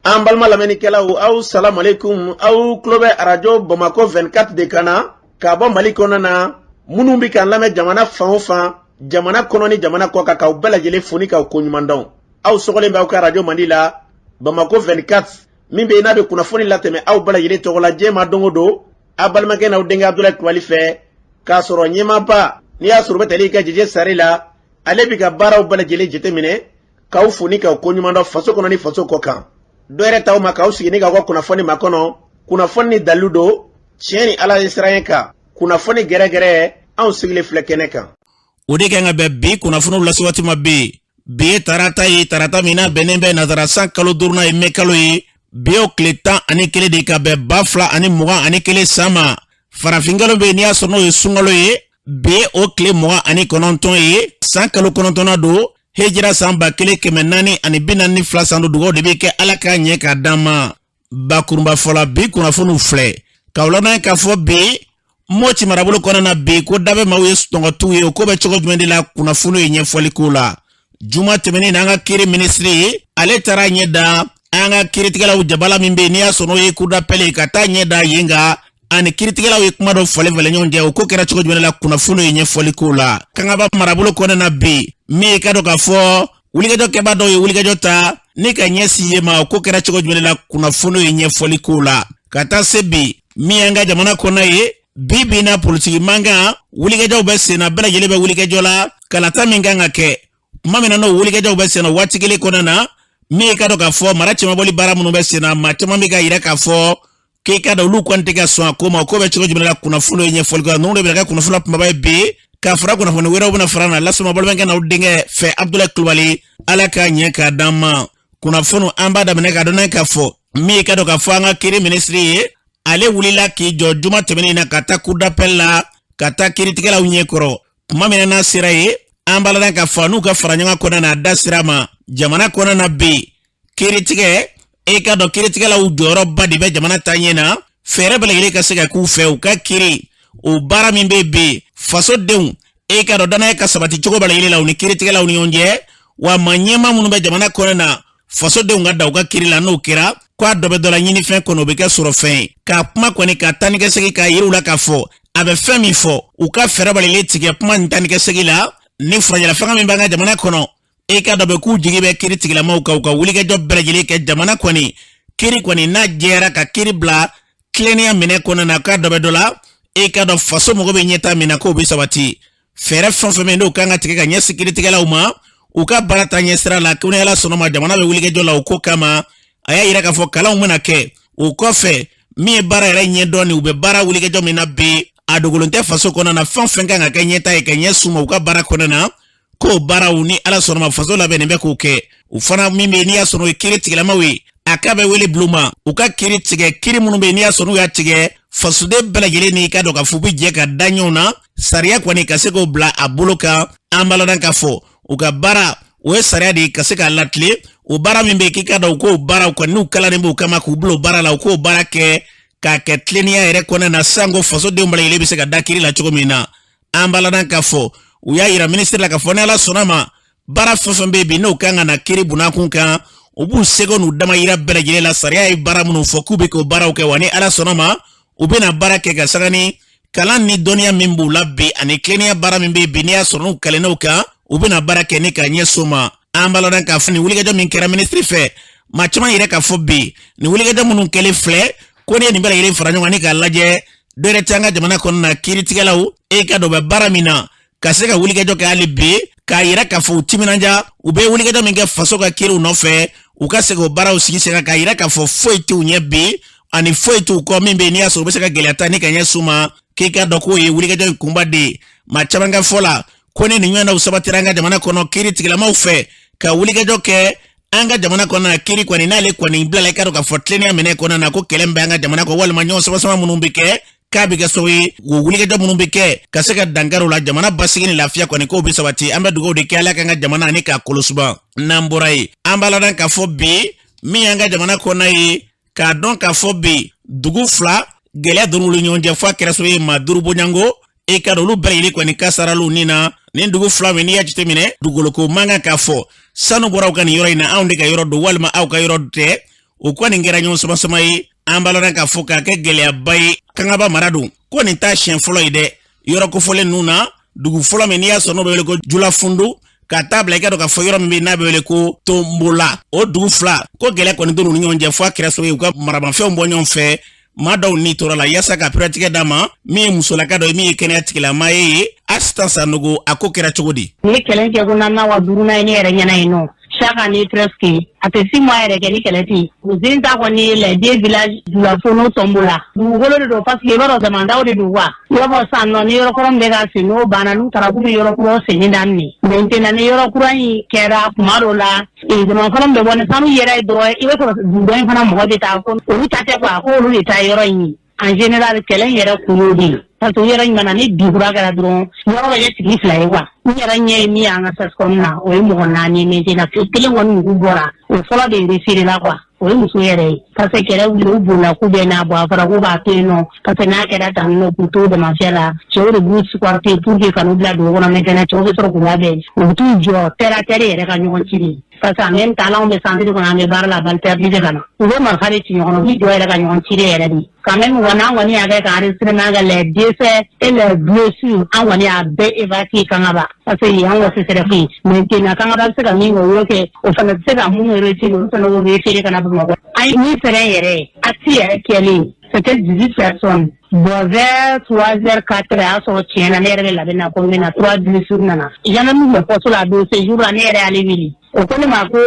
An balima lamɛnnikɛlaw, aw salamualeykum. Aw tulo bɛ arajo Bamakɔ 24 de kan na ka bɔ Mali kɔnɔ na. Minnu bɛ k'an lamɛn jamana fan o fan, jamana kɔnɔ ni jamana kɔ kan, k'aw bɛɛ lajɛlen fo ni k'aw koɲuman dɔn. Aw sɔgɔlen bɛ aw ka arajo mandi la, Bamakɔ 24, min bɛ yen n'a bɛ kunnafoni latɛmɛ aw bɛɛ lajɛlen tɔgɔ la diɲɛ ma don o don, aw balimakɛ n'aw denkɛ Abudulayi Kulubali fɛ. K'a sɔrɔ ɲɛmaaba, n'i y'a sɔrɔ u bɛ tali kɛ Jeje Sare la, ale bɛ ka baaraw bɛɛ lajɛlen jateminɛ, k'aw fo ni k'aw koɲuman dɔn faso kɔnɔ ni faso kɔ kan. Dɔ yɛrɛ t'aw ma k'aw sigi ni k'aw ka kunnafoni makɔnɔ, kunnafoni ni dalilu don, tiɲɛ ni Ala ye siran kan, kunnafoni gɛrɛgɛrɛ, anw sigilen filɛ kɛnɛ kan. O de kan ka bɛn bi kunnafoniw lase waati ma bi. Bi ye tarata ye, tarata min n'a bɛnnen bɛ nazara san kalo duurunan ye, mɛ kalo ye. Bi y'o tile 11 de ka bɛn 2021 san ma. Farafinkalo bɛ yen, n'i y'a sɔrɔ n'o ye sunkalo ye, bi ye o tile 29 ye, san kalo kɔnɔntɔnnan don, hijira san 1442 san don. Dugaw de bɛ kɛ Ala k'a ɲɛ k'a d'an ma. Bakurunba fɔla, bi kunnafoniw filɛ k'aw lamɛn k'a fɔ bi Moti marabolo kɔnɔna na bi ko dabɛ maaw ye sunɔgɔtiw ye. O ko bɛ cogo jumɛn de la? Kunnafoniw ye ɲɛfɔli k'o la. Juma tɛmɛnen na, an ka kiiri minisiri ye, ale taara ɲɛ da an ka kiiritigɛlaw jabala min bɛ yen, n'i y'a sɔrɔ n'o ye cour d'appel ye, ka taa ɲɛ da yen kan, ani kiiritigɛlaw ye kuma dɔ falen falen ɲɔgɔn cɛ. O ko kɛra cogo jumɛn la? Kunnafoniw ye ɲɛfɔli k'o la. Kangaba marabolo kɔnɔna na bi, min ye ka dɔn k'a fɔ wulikajɔ kɛba dɔw ye wulikajɔ ta ni ka ɲɛsin yen ma, o ko kɛra cogo jumɛn la? Kunnafoniw ye ɲɛfɔli k'o la. Ka taa se bi, min y'an ka jamana kɔnɔ ye, bi bi na politiki mankan wulikajɔw bɛ sen na, bɛɛ lajɛlen bɛ wulikajɔ la kalata min kan ka kɛ tuma min na, n'o wulikajɔw bɛ sen na waati kelen kɔnɔna na, min ye ka dɔn k'a fɔ mara cɛmabɔli baara minnu bɛ sen na, maa caman bɛ ka yira k'a fɔ k'i ka dɔn olu kɔni tɛ ka sɔn a ko ma. O ko bɛ cogo jumɛn la? Kunnafoni ye ɲɛfɔli kɛ. Ninnu de bɛna kɛ kunnafoni kumaba ye bi, ka fara kunnafoni wɛrɛw bɛna fara na lasama balimakɛ n'aw denkɛ fɛ, Abudulayi Kulubali. Ala k'a ɲɛ k'a d'an ma. Kunnafoni, an b'a daminɛ ka dɔn k'a fɔ min ye ka dɔn k'a fɔ an ka kiiri minisiri ye, ale wulila k'i jɔ juma tɛmɛnen na ka taa cour d'appel la, ka taa kiiritigɛlaw ɲɛkɔrɔ. Tuma min na n'a sera yen, an b'a ladɔn k'a fɔ n'u ka fara ɲɔgɔn kɔnɔna na, a da sira ma jamana kɔnɔna na bi kiiritigɛ. E ka dɔn kiiritigɛlaw jɔyɔrɔba de bɛ jamana ta ɲɛ na, fɛɛrɛ bɛɛ lajɛlen ka se ka k'u fɛ u ka kiiri o baara min bɛ bi fasodenw, e ka dɔn danaya ka sabati cogo bɛɛ lajɛlen la u ni kiiritigɛlaw ni ɲɔgɔn cɛ. Wa maa ɲɛmaa minnu bɛ jamana kɔnɔ na, fasodenw ka da u ka kiiri la. N'o kɛra, ko a dɔ bɛ dɔ la ɲinifɛn kɔnɔ, o bɛ kɛ sɔrɔfɛn ye. K'a kuma kɔni ka taa ni ka segin k'a yir'u la k'a fɔ a bɛ fɛn min fɔ, u ka fɛɛrɛ bɛɛ lajɛlen tigɛ kuma nin taa ni ka segin la ni furancɛla fanga min b'an ka jamana kɔnɔ. E ka dɔ bɛ k'u jigi bɛ kiiri tigilamaw kan, u ka wulikajɔ bɛɛ lajɛlen kɛ jamana kɔni kiiri kɔni n'a jɛyara, ka kiiri bila tilennenya minɛ kɔnɔna na, k'a dɔ bɛ dɔ la. E ka dɔn faso mago bɛ ɲɛtaa min na, k'o bɛ sabati. Fɛɛrɛ fɛn fɛn bɛ n'o kan ka tigɛ ka ɲɛsin kiiritigɛlaw ma u ka baara taa ɲɛsira la, ko ni Ala sɔnna ma, jamana bɛ wulikajɔ la o ko kama. A y'a yira k'a fɔ kalanw bɛna kɛ o kɔfɛ, min ye baara yɛrɛ ɲɛdɔn ni u bɛ baara wulikajɔ min na bi, a dogolen tɛ faso kɔnɔ na, fɛn fɛn kan ka kɛ ɲɛtaa ye ka ɲɛsin u ma u ka baara kɔnɔ na, k'o baaraw ni Ala sɔnna ma, faso labɛnnen bɛ k'o kɛ. U fana min bɛ yen, n'i y'a sɔrɔ o ye kiiri tigilamaw ye, a k'a bɛ wele bila u ma u ka kiiri tigɛ, kiiri minnu bɛ yen, n'i y'a sɔrɔ n'u y'a tigɛ, fasoden bɛɛ lajɛlen n'i ka dɔn k'a fɔ u bɛ jɛ ka da ɲɔgɔn na, sariya kɔni ka se k'o bila a bolo kan. An b'a ladɔn k'a fɔ u ka baara, o ye sariya de ye ka se k'a latilen. O baara min bɛ yen, k'i ka dɔn u k'o baaraw kɔni, n'u kalannen b'o kama k'u bila o baara la, u k'o baara kɛ k'a kɛ tilennenya yɛrɛ kɔnɔna na, sanko fasodenw bɛɛ lajɛlen bɛ se ka da kiiri la cogo min na. An b'a ladɔn k'a fɔ u y'a yira minisiri la k'a fɔ ni Ala sɔnna ma, baara fɛn fɛn bɛ yen bi n'o kan ka na kiiri bunakun kan, u b'u seko n'u damayira bɛɛ lajɛlen la, sariya ye baara minnu fɔ k'u bɛ k'o baaraw kɛ. Wa ni Ala sɔnna ma, u bɛna baara kɛ ka sanga ni kalan ni dɔnniya min b'u la bi, ani tilennenya baara min bɛ bi, n'i y'a sɔrɔ n'u kalenn'o kan, u bɛna baara kɛ ni ka ɲɛsin o ma. An b'a ladɔn k'a fɔ nin wulikajɔ min kɛra minisiri fɛ, maa caman yɛrɛ k'a fɔ bi nin wulikajɔ minnu kɛlen filɛ, ko ne ye nin bɛɛ lajɛlen fara ɲɔgɔn kan ni k'a lajɛ, dɔ yɛrɛ tɛ an ka jamana kɔnɔ na kiiritigɛlaw, e ka dɔ bɛ baara min na, ka se ka wulikajɔ kɛ hali bi k'a yira k'a fɔ u timinanja, u bɛ wulikajɔ min kɛ faso ka kiiriw nɔfɛ, u ka se k'o baaraw sigi sen kan, k'a yira k'a fɔ foyi t'u ɲɛ bi ani foyi t'u kɔ min bɛ yen, n'i y'a sɔrɔ u bɛ se ka gɛlɛya ta ni ka ɲɛsin u ma. K'i ka dɔn k'o ye wulikajɔ in kunba de ye. Maa caman ka fɔ la, ko ni nin ɲɔgɔnnaw sabatira an ka jamana kɔnɔ kiiri tigilamaw fɛ ka wulikajɔ kɛ an ka jamana kɔnɔ na, kiiri kɔni n'ale kɔni bilala, i ka dɔn k'a fɔ tilennenya minɛ kɔnɔna na, ko kɛlɛ min bɛ an ka jamana kɔ walima ɲɔgɔn sama-sama minnu bɛ kɛ, k'a bɛ kɛ sababu ye o wulikajɔ minnu bɛ kɛ ka se ka dankari o la, jamana basigi ni lafiya kɔni k'o bɛ sabati. An bɛ dugawu de kɛ Ala k'an ka jamana ani k'a kolosuba. N'an bɔra yen, an b'a ladɔn k'a fɔ bi, min y'an ka jamana kɔnɔna ye, k'a dɔn k'a fɔ bi dugu fila gɛlɛya donn'u ni ɲɔgɔn cɛ fo a kɛra sababu ye maa duuru bɔɲɔgɔnko. E ka dɔn olu bɛɛ lajɛlen kɔni kasaraliw ni na nin dugu fila min, n'i y'a jateminɛ, dugukolo ko man kan k'a fɔ sanu bɔra aw ka nin yɔrɔ in na, anw de ka yɔrɔ don walima aw ka yɔrɔ tɛ. O kɔni kɛra ɲɔgɔn samasama ye. An b'a lɔn k'a fɔ k'a kɛ gɛlɛyaba ye. Kangaba mara don ko nin t'a siɲɛ fɔlɔ ye dɛ. Yɔrɔ kofɔlen ninnu na, dugu fɔlɔ min n'i y'a sɔrɔ n'o bɛ wele ko Julafundu, ka taa bila i ka dɔn k'a fɔ yɔrɔ min bɛ n'a bɛ wele ko Tonbola, o dugu fila ko gɛlɛya kɔni donn'u ni ɲɔgɔn cɛ fo a kɛra sababu ye u ka maramafɛnw bɔ ɲɔgɔn fɛ, maa dɔw ni tora la. Yaasa ka piratigɛ d'a ma, min ye musolaka dɔ ye, min ye kɛnɛya tigilama ye, Asitan Sanogo, a ko kɛra cogo di? Ni kɛlɛ kɛ ko naaninan wa duurunan ye ne yɛrɛ ɲɛna yen nɔ, chaque année presque, a tɛ 6 mois yɛrɛ kɛ ni kɛlɛ tɛ yen. O zen ta kɔni ye les deux villages, Julafono, Tɔnbola, dugukolo de don, parce que i b'a dɔn damandaw de don wa. I b'a fɔ sisan nɔ, ni yɔrɔ kɔrɔ min bɛ ka sen, n'o banna, n'u taara k'u bɛ yɔrɔ kura senni daminɛ. Maintenant, ni yɔrɔ kura in kɛra, kuma dɔ la, jama fɔlɔ min bɛ bɔ ni sanu yɛrɛ ye dɔrɔn, i bɛ sɔrɔ dugu dɔ in fana mɔgɔ bɛ taa ko olu ta tɛ quoi, ko olu de ta yɔrɔ in ye. En général, kɛlɛ in yɛrɛ kun y'o de ye, parce que u yɛrɛ ɲuman ni bin kura kɛra dɔrɔn, yɔrɔ bɛ kɛ tigi fila ye quoi. N yɛrɛ ɲɛ ye min ye an ka CSCOM na, o ye mɔgɔ naani ye. Maintenant, kelen kɔni nugu bɔra, o fɔlɔ de référé la quoi, o ye muso yɛrɛ ye, parce que kɛlɛ wuli, u bolila k'u bɛ n'a bɔ, a fɔra k'u b'a to yen nɔ, parce que n'a kɛra tan nɔ, k'u to damafiyɛ la, cɛw de b'u escorter pour que ka n'u bila dugu kɔnɔ. Maintenant, cɛw bɛ sɔrɔ k'u labɛn, u bɛ t'u jɔ terre à terre yɛrɛ ka ɲɔgɔn ci de, parce que en même temps, anw bɛ centre kɔnɔ, an bɛ baara la, balle perdue de ka na, u bɛ marifa de ci ɲɔgɔn na, u bɛ jɔ yɛrɛ ka ɲɔgɔn ci de yɛrɛ de. Quand même, wa n'an kɔni y'a kɛ ka enregistrement kɛ, les décès et les blessures, an kɔni y'a bɛɛ évacuer Kangaba, parce que yen an ka CSRéf ye. Maintenant, Kangaba bɛ se ka min kɛ, o y'o kɛ, o fana bɛ se ka mun retirer, olu fana b'o référer ka na Bamakɔ. An ye min sɛbɛn yɛrɛ ye, acte yɛrɛ kɛlen, c'était 18 personnes. Bon, vers 3 heures, 4 heures, a y'a sɔrɔ tiɲɛ na ne yɛrɛ bɛ labɛn na ko n bɛ na, trois blessures nana. Gendarme tun bɛ poste la don, ce jour là, ne yɛrɛ y'ale wele. O ko ne ma ko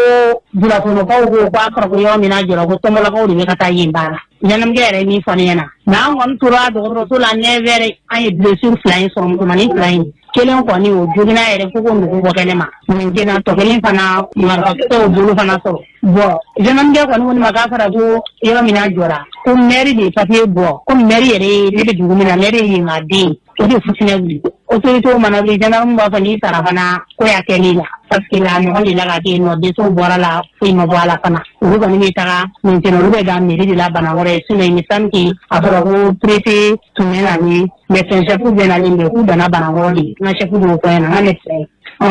Julafonokaw ko k'a fɔra ko yɔrɔ min na jɔra, ko Tɔnbɔlakaw de bɛ ka taa yen baara. Gendarme yɛrɛ ye min fɔ ne ɲɛna. Mais an kɔni tora dɔgɔtɔrɔso la 9 heures, an ye blessure fila in sɔrɔ, musomanin fila in. Kelen kɔni, o joginna yɛrɛ fo ko nugu bɔ kɛnɛ ma. Maintenant, tɔ kelen fana, marifakisɛw bolo fana sɔrɔ. Bon, gendarme kɔni ko ne ma k'a fɔra ko yɔrɔ min na jɔra, ko maire de ye papier bɔ, ko maire yɛrɛ ye, ne bɛ dugu min na, maire ye yen ka den, o de futinɛ wuli. Autorité mana wuli, gendarme b'a fɔ n'i sara fana ko y'a kɛ ne la, parce que la ɲɔgɔn de la ka kɛ yen nɔ, décès bɔra la, foyi ma bɔ a la fana. Olu kɔni bɛ taga maintenant, olu bɛ da mairie de la Banakɔrɔ ye. Sinon, il me semble que a fɔra ko préfet tun bɛ na ni médecin chef bɛ nalen bɛ, k'u danna Banakɔrɔ de. N ka chef de y'o fɔ n ɲɛna, n ka médecin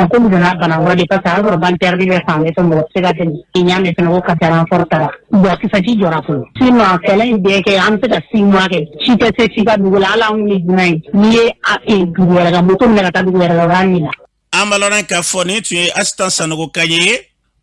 k'olu donna Banakɔrɔ de, parce que a y'a sɔrɔ balle perdue bɛ fan bɛɛ fɛ, mɔgɔ tɛ se ka tɛmɛ. N y'a mɛn fana ko kasara renfort taara. Bon, kisasi jɔra fɔlɔ. Sinon, kɛlɛ in bɛɛ kɛ, an bɛ se ka 6 mois kɛ, si tɛ se si ka dugu la. Hali an wuli jumɛn ye, n'i ye dugu wɛrɛ ka moto minɛ ka taa dugu wɛrɛ la, o b'a minɛ. An b'a lɔn k'a fɔ nin tun ye Asitan Sanogo ka ye.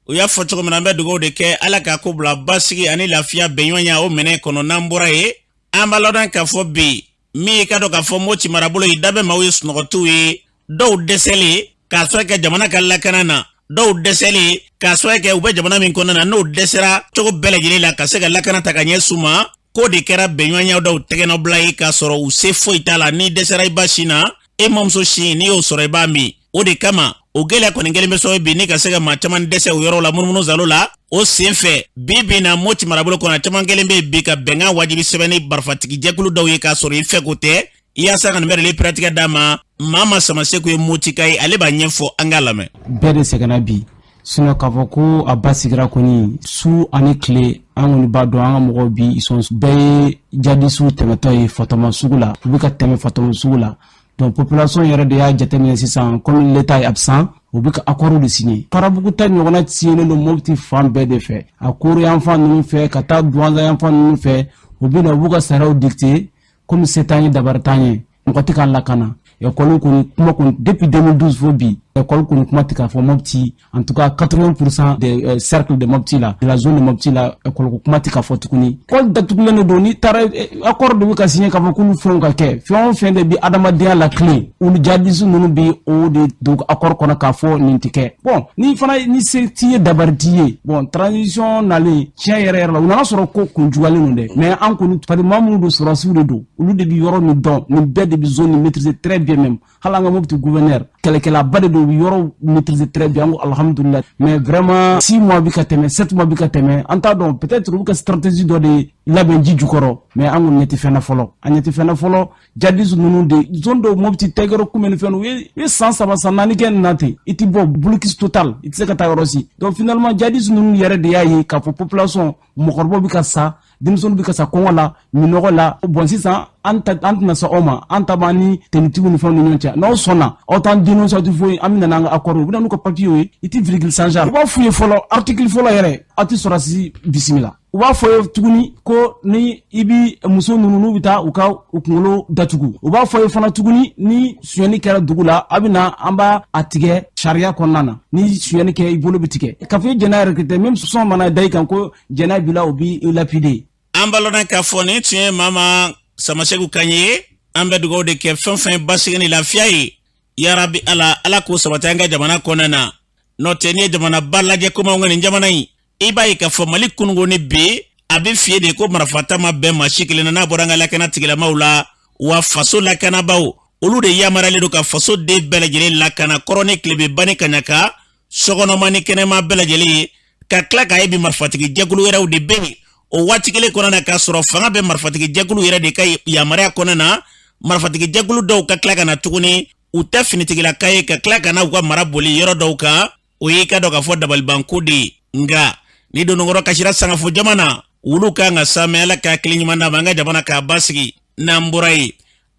U y'a fɔ cogo min na, an bɛ dugawu de kɛ, Ala k'a ko bila basigi ani lafiya, bɛnɲɔgɔnya o minɛ kɔnɔ. N'an bɔra yen, an b'a lɔn k'a fɔ bi, min ye ka dɔn k'a fɔ Moti marabolo ye, da bɛ maaw ye sunɔgɔtiw ye, dɔw dɛsɛlen k'a sɔrɔ kɛ jamana ka lakana na, dɔw dɛsɛlen k'a sɔrɔ kɛ u bɛ jamana min kɔnɔna na, n'o dɛsɛra cogo bɛɛ lajɛlen la ka se ka lakana ta ka ɲɛ ma. K'o de kɛra bɛnɲɔgɔnya dɔw tɛgɛnɔbila ye, k'a sɔrɔ u se foyi t'a la. N'i dɛsɛra i ba sin na, e mamuso sin, n'i y'o sɔrɔ, i b'a min. O de kama, o gɛlɛya kɔni kɛlen bɛ sababu bi ni ka se ka maa caman dɛsɛ o yɔrɔ la, munumunu zalo la. O sen fɛ, bi bi na, Moti marabolo kɔnɔ, caman kelen bɛ bi ka bɛnkan wajibi sɛbɛn ni marifatigi jɛkulu dɔw ye, k'a sɔrɔ i fɛ ko tɛ. Yaasa ka nin bɛɛ lajɛlen piratigɛ d'a ma, maa ma Samaseku ye Motika ye, ale b'a ɲɛfɔ, an k'a lamɛn. Bɛɛ de sɛgɛnna bi. Sinon, k'a fɔ ko a basigira kɔni, su ani tile, an kɔni b'a dɔn an ka mɔgɔw bi sɔn bɛɛ ye jadisiw tɛmɛtɔ ye Fatɔma sugu la, u bɛ ka tɛmɛ Fatɔma sugu la. Donc population yɛrɛ de y'a jateminɛ sisan, comme l'État est absent, u bɛ ka accord de signer. Farabugu ta ɲɔgɔnna signé don Mopti fan bɛɛ de fɛ, a koro yanfan ninnu fɛ, ka taa Duwanza yanfan ninnu fɛ. U bɛ na, u b'u ka sariyaw dicter comme se t'an ye, dabari t'an ye, mɔgɔ tɛ k'an lakana. École kɔni kuma kɔni, depuis 2012 fo bi, école kɔni kuma tɛ k'a fɔ Mopti. En tout cas, 80% des cercles de Mopti là, de la zone de Mopti là, école ko kuma tɛ k'a fɔ tuguni. École datugulen de don. N'i taara, accord de bɛ ka signer k'a fɔ k'olu fɛnw ka kɛ, fɛn o fɛn de bi adamadenya la clé, olu jihadiste ninnu bi o de don accord kɔnɔ k'a fɔ nin tɛ kɛ. Bon, ni fana ni se t'i ye, dabari t'i ye. Bon, transition nalen, tiɲɛ yɛrɛ yɛrɛ la, u nana sɔrɔ ko kunjuguyalen don dɛ. Mais an kɔni, parce que maa minnu don, sɔrɔdasiw de don, olu de bi yɔrɔ nin dɔn, nin bɛɛ de bi zone nin maîtriser très bien. Même hali an ka Mopti gouverneur, kɛlɛkɛlaba de don, u bi yɔrɔ maîtriser très bien. An ko alhamdulillah. Mais vraiment, 6 mois bi ka tɛmɛ, 7 mois bi ka tɛmɛ, an t'a dɔn, peut-être u bɛ ka stratégie dɔ de labɛn ji jukɔrɔ. Mais an kɔni ɲɛ tɛ fɛn na fɔlɔ, an ɲɛ tɛ fɛn na fɔlɔ. Jadisi ninnu de, zone dɔw, Mopti tɛgɛrɛ kunbɛn ni fɛn, u ye san 3, san 4 kɛ nin na ten, i ti bɔ, blocus total, i tɛ se ka taa yɔrɔ si. Donc finalement, jadisi ninnu yɛrɛ de y'a ye k'a fɔ population, mɔgɔkɔrɔbaw bɛ ka sa, denmisɛnninw bɛ ka sa kɔngɔ la, minɔgɔ la. Bon, sisan an ta, an tɛna se aw ma, an ta b'an ni tenitigiw ni fɛnw ni ɲɔgɔn cɛ. N'aw sɔnna, aw t'an dénoncer, aw tɛ foyi, an bɛ na n'an ka accord ye. U bɛ na n'u ka papier ye, i tɛ virgule changer. U b'a f'u ye fɔlɔ, article fɔlɔ yɛrɛ, aw tɛ sɔrɔdasi bisimila. U b'a fɔ ye tuguni ko ni i bi muso ninnu n'u bɛ taa u ka u kunkolo datugu. U b'a fɔ ye fana tuguni ni sonyɛni kɛra dugu la, a bɛ na an b'a a tigɛ sariya kɔnɔna na. Ni sonyɛni kɛ, i bolo bɛ tigɛ. K'a fɔ i jɛnɛya yɛrɛ tɛ, même sɔn mana da i kan ko jɛnɛya b'i la, o b'i lapider. An b'a lɔn k'a fɔ nin tun ye Mama Samasegu kan ye. An bɛ dugawu de kɛ fɛn fɛn basigi ni lafiya ye, yarabi Ala, Ala k'o sabati an ka jamana kɔnɔna na. N'o tɛ, n'i ye jamanaba lajɛ komi anw ka nin jamana in, i b'a ye k'a fɔ Mali kununko ni bi, a bɛ fiyɛ de ko marifata ma bɛn maa si kelen na n'a bɔra an ka lakana tigilamaw la. Wa faso lakanabaaw, olu de yamaruyalen don ka faso den bɛɛ lajɛlen lakana, kɔrɔ ni tilebe, ba ni kaɲaka, sokɔnɔma ni kɛnɛma bɛɛ lajɛlen ye. Ka tila k'a ye bi, marifatigi jɛkulu wɛrɛw de bɛ yen o waati kelen kɔnɔna na, k'a sɔrɔ fanga bɛ marifatigi jɛkulu yɛrɛ de ka yamaruya kɔnɔna na. Marifatigi jɛkulu dɔw ka tila ka na tuguni, u tɛ finitigilaka ye, ka tila ka na u ka mara boli yɔrɔ dɔw kan, o y'i ka dɔn k'a fɔ dabalibanko de ye. Nka ni dononkɔrɔ kasira sangafo jama na, wulu kan ka samɛ. Ala ka hakili ɲuman d'a ma, an ka jamana k'a basigi. N'an bɔra yen,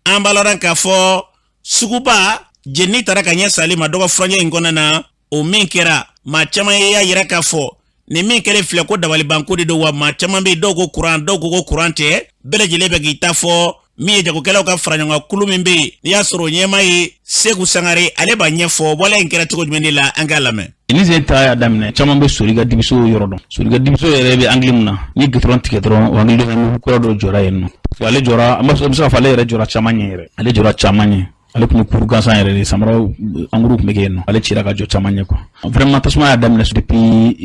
an b'a lɔn k'a fɔ suguba jeni taara ka ɲɛ sali ma dɔgɔ furancɛ in kɔnɔna na. O min kɛra, maa caman ye y'a yira k'a fɔ nin min kɛlen filɛ ko dabalibanko de don. Wa maa caman bɛ yen, dɔw ko kuran, dɔw ko ko kuran tɛ, bɛɛ lajɛlen bɛ k'i ta fɔ. Min ye jagokɛlaw ka faraɲɔgɔnkan kulu min bɛ yen, n'i y'a sɔrɔ o ɲɛmaa ye Segu Sangare, ale b'a ɲɛfɔ waleya in kɛra cogo jumɛn de la. An k'a lamɛn. Ni sen ta y'a daminɛ, caman bɛ Sori ka dibiso yɔrɔ dɔn. Sori ka dibiso yɛrɛ bɛ angle min na, ni goudron tigɛ dɔrɔn, o angle dɔ kura dɔ jɔra yen nɔ. Parce que ale jɔra, an bɛ se k'a fɔ ale yɛrɛ jɔra caman ɲɛ yɛrɛ, ale jɔra caman ɲɛ. Ale tun ye kuru gansan yɛrɛ de, samaraw anguru tun bɛ kɛ yen nɔ. Ale cira ka jɔ caman ɲɛ quoi. Vraiment, tasuma y'a daminɛ depuis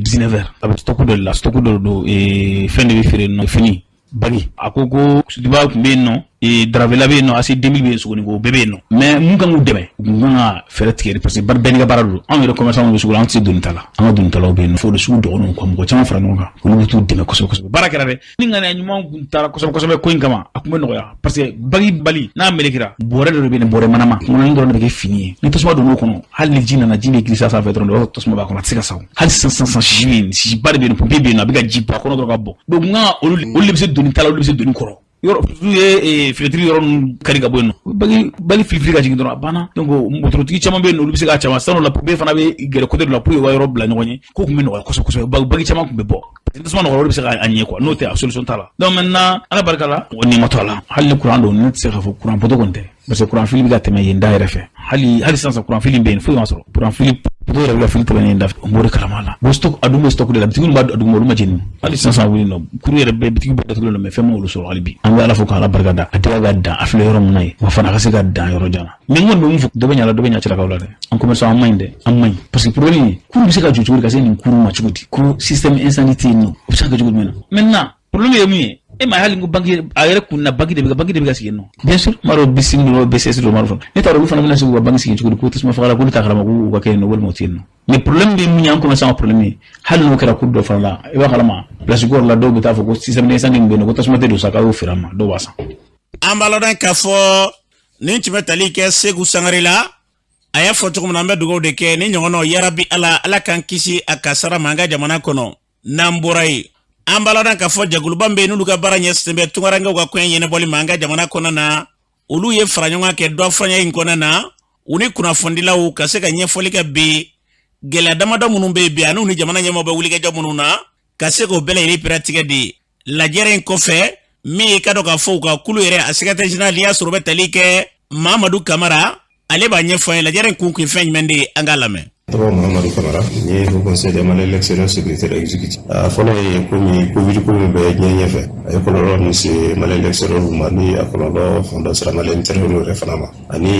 19 heures. A bɛ stock dɔ de la, stock dɔ don, fɛn de bɛ feere yen nɔ, fini bagi. A ko ko sudiba tun bɛ yen nɔ, daravela bɛ yen nɔ, AC 2000 bɛ yen, sogoniko bɛɛ bɛ yen nɔ. Mais mun kan k'u dɛmɛ, u kun kan ka fɛɛrɛ tigɛ, parce que bɛɛ n'i ka baara don. Anw yɛrɛ commerçant bɛ sugu la, an tɛ se doni ta la, an ka donitalaw bɛ yen nɔ. Fo de sugu dɔgɔninw ka mɔgɔ caman fara ɲɔgɔn kan, olu bɛ t'u dɛmɛ kosɛbɛ kosɛbɛ. Baara kɛra dɛ. Ni ŋaniya ɲuman kun taara kosɛbɛ kosɛbɛ ko in kama, a kun bɛ nɔgɔya, parce que bagi bali n'a melekera, bɔrɛ dɔ de bɛ yen, bɔrɛ manama kɔnɔni dɔrɔn de bɛ kɛ fini ye. Ni tasuma donn'o kɔnɔ, hali ni ji nana, ji bɛ gilisa sanfɛ dɔrɔn de, o b'a sɔrɔ tasuma b'a kɔnɔ, a tɛ se ka sa. Hali sisan sisan, sisi bɛ yen, sisiba de bɛ yen, pompe bɛ yen nɔ, a bɛ ka ji bɔ a kɔnɔ dɔrɔn ka bɔ. Donc n ka olu de bɛ se doni ta la, olu de bɛ se doni kɔrɔ. Yɔrɔ su ye fenêtre yɔrɔ ninnu kari ka bɔ yen nɔ, bagi bali filifili ka jigin dɔrɔn, a banna. Donc motorotigi caman bɛ yen nɔ, olu bɛ se k'a caman sanu la, pompe fana bɛ gɛrɛ côté dɔ la pour que u ka yɔrɔ bila ɲɔgɔn ye. Ko tun bɛ nɔgɔya kosɛbɛ kosɛbɛ, bagi caman tun bɛ bɔ. Tasuma nɔgɔya, olu bɛ se k'a ɲɛ quoi. N'o tɛ, a solution t'a la. Donc maintenant, Ala barika la, mɔgɔ n'i ma to a la, hali ni courant don, ne tɛ se k'a fɔ courant poteau kɔni tɛ, parce que courant fili bɛ ka tɛmɛ yen da yɛrɛ fɛ. Hali sisan, courant fili bɛ yen, foyi ma sɔrɔ. Courant fili poteau yɛrɛ bɛ ka fili tɛmɛ yen da fɛ, n b'o de kalama la. Bon, stock a dun bɛ stock de la, bitigi b'a duguma, olu ma jeni. Hali sisan wuli nɔ, kuru yɛrɛ bɛɛ, bitigi bɛɛ datugulen don, mais fɛn ma olu sɔrɔ hali bi. An bɛ Ala fo k'Ala barika da, a tɛ ka dan a filɛ yɔrɔ min na ye, wa fana a ka se ka dan yɔrɔ jan na. Mais n kɔni bɛ mun fɔ, dɔ bɛ ɲa la, dɔ bɛ ɲa cɛlakaw la dɛ. An commerçant, an man ɲi dɛ, an man ɲi, parce que problème ye, kuru bɛ se ka jɔ cogo di ka se nin kuru ma cogo di, ko système incendie tɛ yen nɔ, o bɛ se ka kɛ cogo jumɛn na? Maintenant, problème ye mun ye? E ma hali ko banque a yɛrɛ kun na, banque de bɛ ka sigi yen nɔ. Bien sûr, n b'a dɔn BICIS ninnu, BCS dɔ b'a fɔ, ne t'a dɔn olu fana bɛna se k'u ka banque sigi cogo di, ko tasuma fagala, k'olu t'a kalama k'u ka kɛ yen nɔ, walima o tɛ yen nɔ. Mais problème bɛ min ye, an commerçant ka problème ye, hali n'o kɛra kuru dɔ fana la, i b'a kalama place kɔrɔ la, dɔw bɛ taa fɔ ko système d'incendie min bɛ yen nɔ, ko tasuma tɛ don sa, k'a y'o feere an ma, dɔw b'a san. An b'a lɔn k'a fɔ nin tun bɛ tali kɛ Segu Sangare la. A y'a fɔ cogo min na, an bɛ dugawu de kɛ ni ɲɔgɔnnaw, yarabi Ala, Ala k'an kisi a kasara ma an ka jamana kɔnɔ. N'an bɔra yen, an b'a lɔn k'a fɔ jɛkuluba min bɛ yen, n'olu ka baara ɲɛsinnen bɛ tunkarankew ka koɲɛ ɲɛnabɔli ma an ka jamana kɔnɔ na, olu ye fara ɲɔgɔn kɛ dɔ furancɛ in kɔnɔ na, u ni kunnafonidilaw ka se ka ɲɛfɔli kɛ bi gɛlɛya damadɔ minnu bɛ yen bi, ani ni jamana ɲɛmaaw bɛ wulikajɔ minnu na, ka se k'o bɛɛ lajɛlen pɛrɛtigɛ de. Lajɛrɛ in kɔfɛ, min ye ka dɔn k'a fɔ u ka kulu yɛrɛ a secrétaire général, n'i y'a sɔrɔ o bɛ tali kɛ Mamadu Kamara, ale b'a ɲɛfɔ an ye lajɛrɛ in kun kun fɛn jumɛn de ye. An k'a lamɛn. Tɔgɔ Mahamadu Kamara, n ye Haut Conseil des Maliens de l'extérieur secrétaire exécutif. A fɔlɔ ye komi Covid ko min bɛ diɲɛ ɲɛfɛ, a ye kɔlɔlɔ min se Malien de l'extérieur ma, ni a kɔlɔlɔ fan dɔ sera Malien intérieur yɛrɛ fana ma, ani